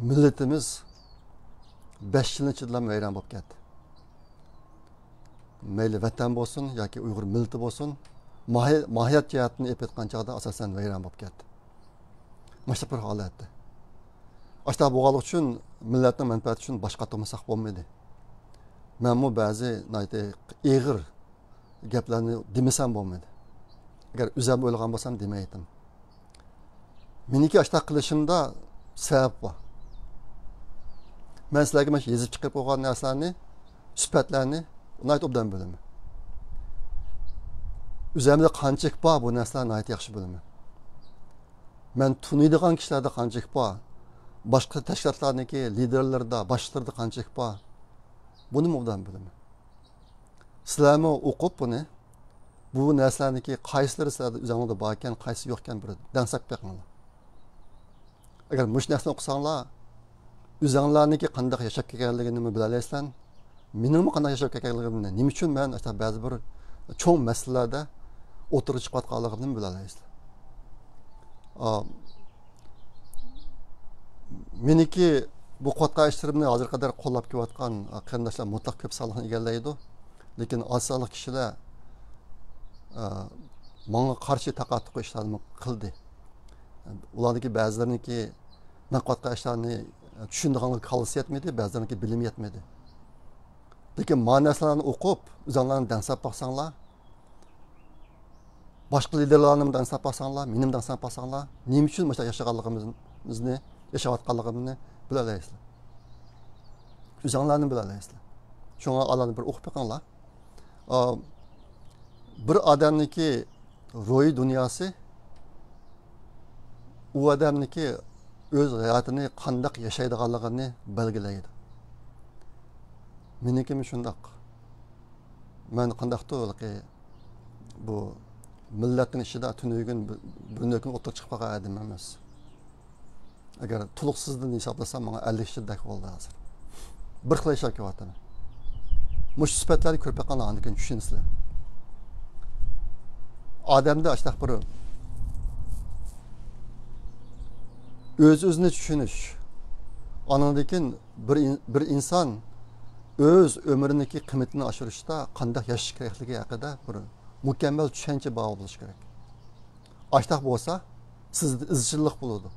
مىللىتىمىز بەش يىلنىڭ ئىچىدىلا ۋەيران بولۇپ كەتتى. مەيلى ۋەتەن بولسۇن ياكى ئۇيغۇر مىللىتى بولسۇن، ماھىي-، ماھىيەت جەھەتتىن ئېلىپ ئېيتقان چاغدا ئاساسەن ۋەيران بولۇپ كەتتى. مۇشۇنداق بىر ھالەتتە. ئاشۇنداق بولغانلىقى ئۈچۈن مىللەتنىڭ مەنپەئەتى ئۈچۈن باش قاتۇرمىساق بولمىدى. مەنمۇ بەزى ناھايىتى ئېغىر گەپلەرنى دېمىسەم بولمىدى. ئەگەر ئۆزەم ئويلىغان بولسام دېمەيتتىم. مېنىڭكى ئاشۇنداق قىلىشىمدا سەۋەب بار. مەن سىلەرگە مانا شۇ يېزىپ چىقىرىپ قويغان نەرسىلەرنى، سۈپەتلەرنى ناھايىتى ئوبدان بىلىمەن. ئۆزەمدە قانچىلىك بار بۇ نەرسىلەرنى ناھايىتى ياخشى بىلىمەن. مەن تونۇيدىغان كىشىلەردە قانچىلىك بار، باشقا تەشكىلاتلارنىڭكى لىدېرلىرىدا، باشلىقلىرىدا قانچىلىك بار، بۇنىمۇ ئوبدان بىلىمەن. سىلەرمۇ ئوقۇپ بۇنى، بۇ نەرسىلەرنىڭكى قايسىلىرى سىلەردە ئۆزۈڭلاردا باركەن، قايسىسى يوقكەن بىر دەڭسەپ بېقىڭلار. ئەگەر مۇشۇ نەرسىنى ئوقۇساڭلار، ئۆزۈڭلارنىڭكى قانداق ياشاپ كەلگەنلىكىنىمۇ بىلەلەيسىلەر. مېنىڭمۇ قانداق ياشاپ كەلگەنلىكىمنى، نېمە ئۈچۈن مەن بەزى بىر چوڭ مەسىلىلەردە ئوتتۇرىغا چىقىۋاتقانلىقىمنى بىلەلەيسىلەر. ئا، مېنىڭكى بۇ قىلىۋاتقان ئىشلىرىمنى ھازىرغا قەدەر قوللاپ كېلىۋاتقان، ئا، قېرىنداشلار مۇتلەق كۆپ سانلىقنى ئىگىلەيدۇ. لېكىن ئاز سانلىق كىشىلەر، ئا، ماڭا قارشى تاقا-تۇقا ئىشلارنىمۇ قىلدى. ئۇلاردىكى بەزىلىرىنىڭكى مەن قىلىۋاتقان ئىشلارنى چۈشىنىدىغانلىقى كاللىسى يەتمىدى، بەزىلىرىنىڭكى بىلىمى يەتمىدى. لېكىن مانا نەرسىلەرنى ئوقۇپ، ئۆزۈڭلارنى دەڭسەپ باقساڭلار، باشقا لىدېرلارنىمۇ دەڭسەپ باقساڭلار، مېنىمۇ دەڭسەپ باقساڭلار، نېمە ئۈچۈن مۇشۇنداق ياشىغانلىقىمىزنى، ياشاۋاتقانلىقىمنى بىلەلەيسىلەر. ئۆزۈڭلارنى بىلەلەيسىلەر. شۇڭا ئالانى بىر ئوقۇپ بېقىڭلار. ئا، بىر ئادەمنىڭكى روھىي دۇنياسى ئۇ ئادەمنىڭكى ئۆز ھاياتىنى قانداق ياشايدىغانلىقىنى بەلگىلەيدۇ. مېنىڭكىمۇ شۇنداق. مەن قانداقتۇ ھېلىقى بۇ مىللەتنىڭ ئىچىدە تۈنۈگۈن بىر، بىر كۈن ئوتتۇرىغا چىقىپ قالغان ئادەم ئەمەس. ئەگەر تولۇقسىزدىن ھېسابلىسام، ماڭا ئەللىك يىلدەك بولدى ھازىر. بىر خىل ياشاپ كېلىۋاتىمەن. مۇشۇ سۈپەتلەرنى كۆرۈپ بېقىڭلار، ئاندىن كېيىن چۈشىنىسىلەر. ئادەمدە ئاشتاق بىر ئۆز-ئۆزىنى چۈشىنىش، ئانىڭدىن كېيىن بىر ئىن-، بىر ئىنسان ئۆز ئۆمرىنىڭكى قىممىتىنى ئاشۇرۇشتا قانداق ياشاش كېرەكلىكى ھەققىدە بىر مۇكەممەل چۈشەنچە بار بولۇشى كېرەك. ئاشتاق بولسا، سىزدە ئىزچىللىق بولىدۇ.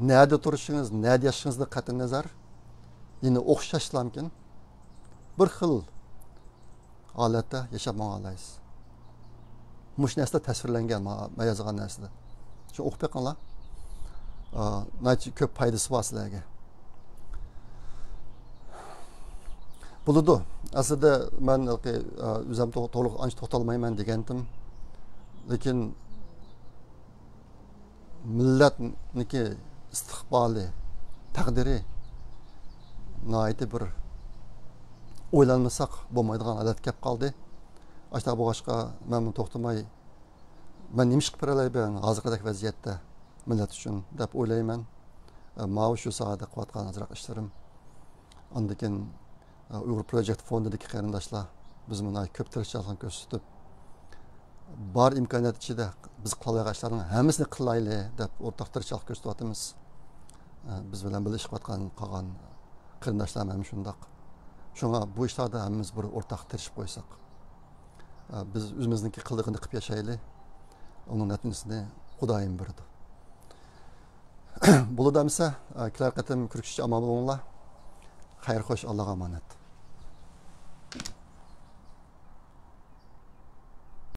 نەدە تۇرۇشىڭىز، نەدە ياشىشىڭىزدىن قەتئىينەزەر، يەنە ئوخشاشلامكىن، بىر خىل ھالەتتە ياشاپ ماڭالايسىز. مۇشۇ نەرسىدە تەسۋىرلەنگەن ما-، مەن يازغان نەرسىدە. شۇ ئوقۇپ بېقىڭلار. ئا، ناھايىتى كۆپ پايدىسى بار سىلەرگە. بولىدۇ. ئەسلىدە مەن، ئا، ئۆزۈم تو-، توغرا ئانچە توختالمايمەن دېگەنتىم. لېكىن مىللەتنىكى ئىستىقبالى، تەقدىرى ناھايىتى بىر ئويلانمىساق بولمايدىغان ھالەتكە كەپ قالدى. ئاشۇنداق بولغاچقا، مەن بۇنى توختىماي، مەن نېمە ئىش قىلىپ بېرەلەيمەن ھازىرقىدەك ۋەزىيەتتە مىللەت ئۈچۈن دەپ ئويلايمەن. ئە، ماۋۇ شۇ ساھەدە قىلىۋاتقان ئازراق ئىشلىرىم. ئاندىن كېيىن، ئە، ئۇيغۇر پروجېكت فوندىدىكى قېرىنداشلار بىز مانا كۆپ تىرىشچانلىقنى كۆرسىتىپ، بار ئىمكانىيەت ئىچىدە بىز قىلالايدىغان ئىشلارنىڭ ھەممىسىنى قىلايلى دەپ ئورتاق تىرىشچانلىق كۆرسىتىۋاتىمىز. ئە، بىز بىلەن بىللە ئىش قىلىۋاتقان قالغان قېرىنداشلار ھەم شۇنداق. شۇڭا بۇ ئىشلاردا ھەممىمىز بىر ئورتاق تىرىشىپ قويساق. ئە، بىز ئۆزىمىزنىڭكى قىلىدىغىنىنى قىلىپ ياشايلى. ئۇنىڭ نەتىجىسىنى خۇدايىم بېرىدۇ. بولىدۇ ئەمىسە، ئە، كېلەر قېتىم كۆرۈشكىچە ئامان بولۇڭلار. خەير خوش، ئاللاغا ئامانەت.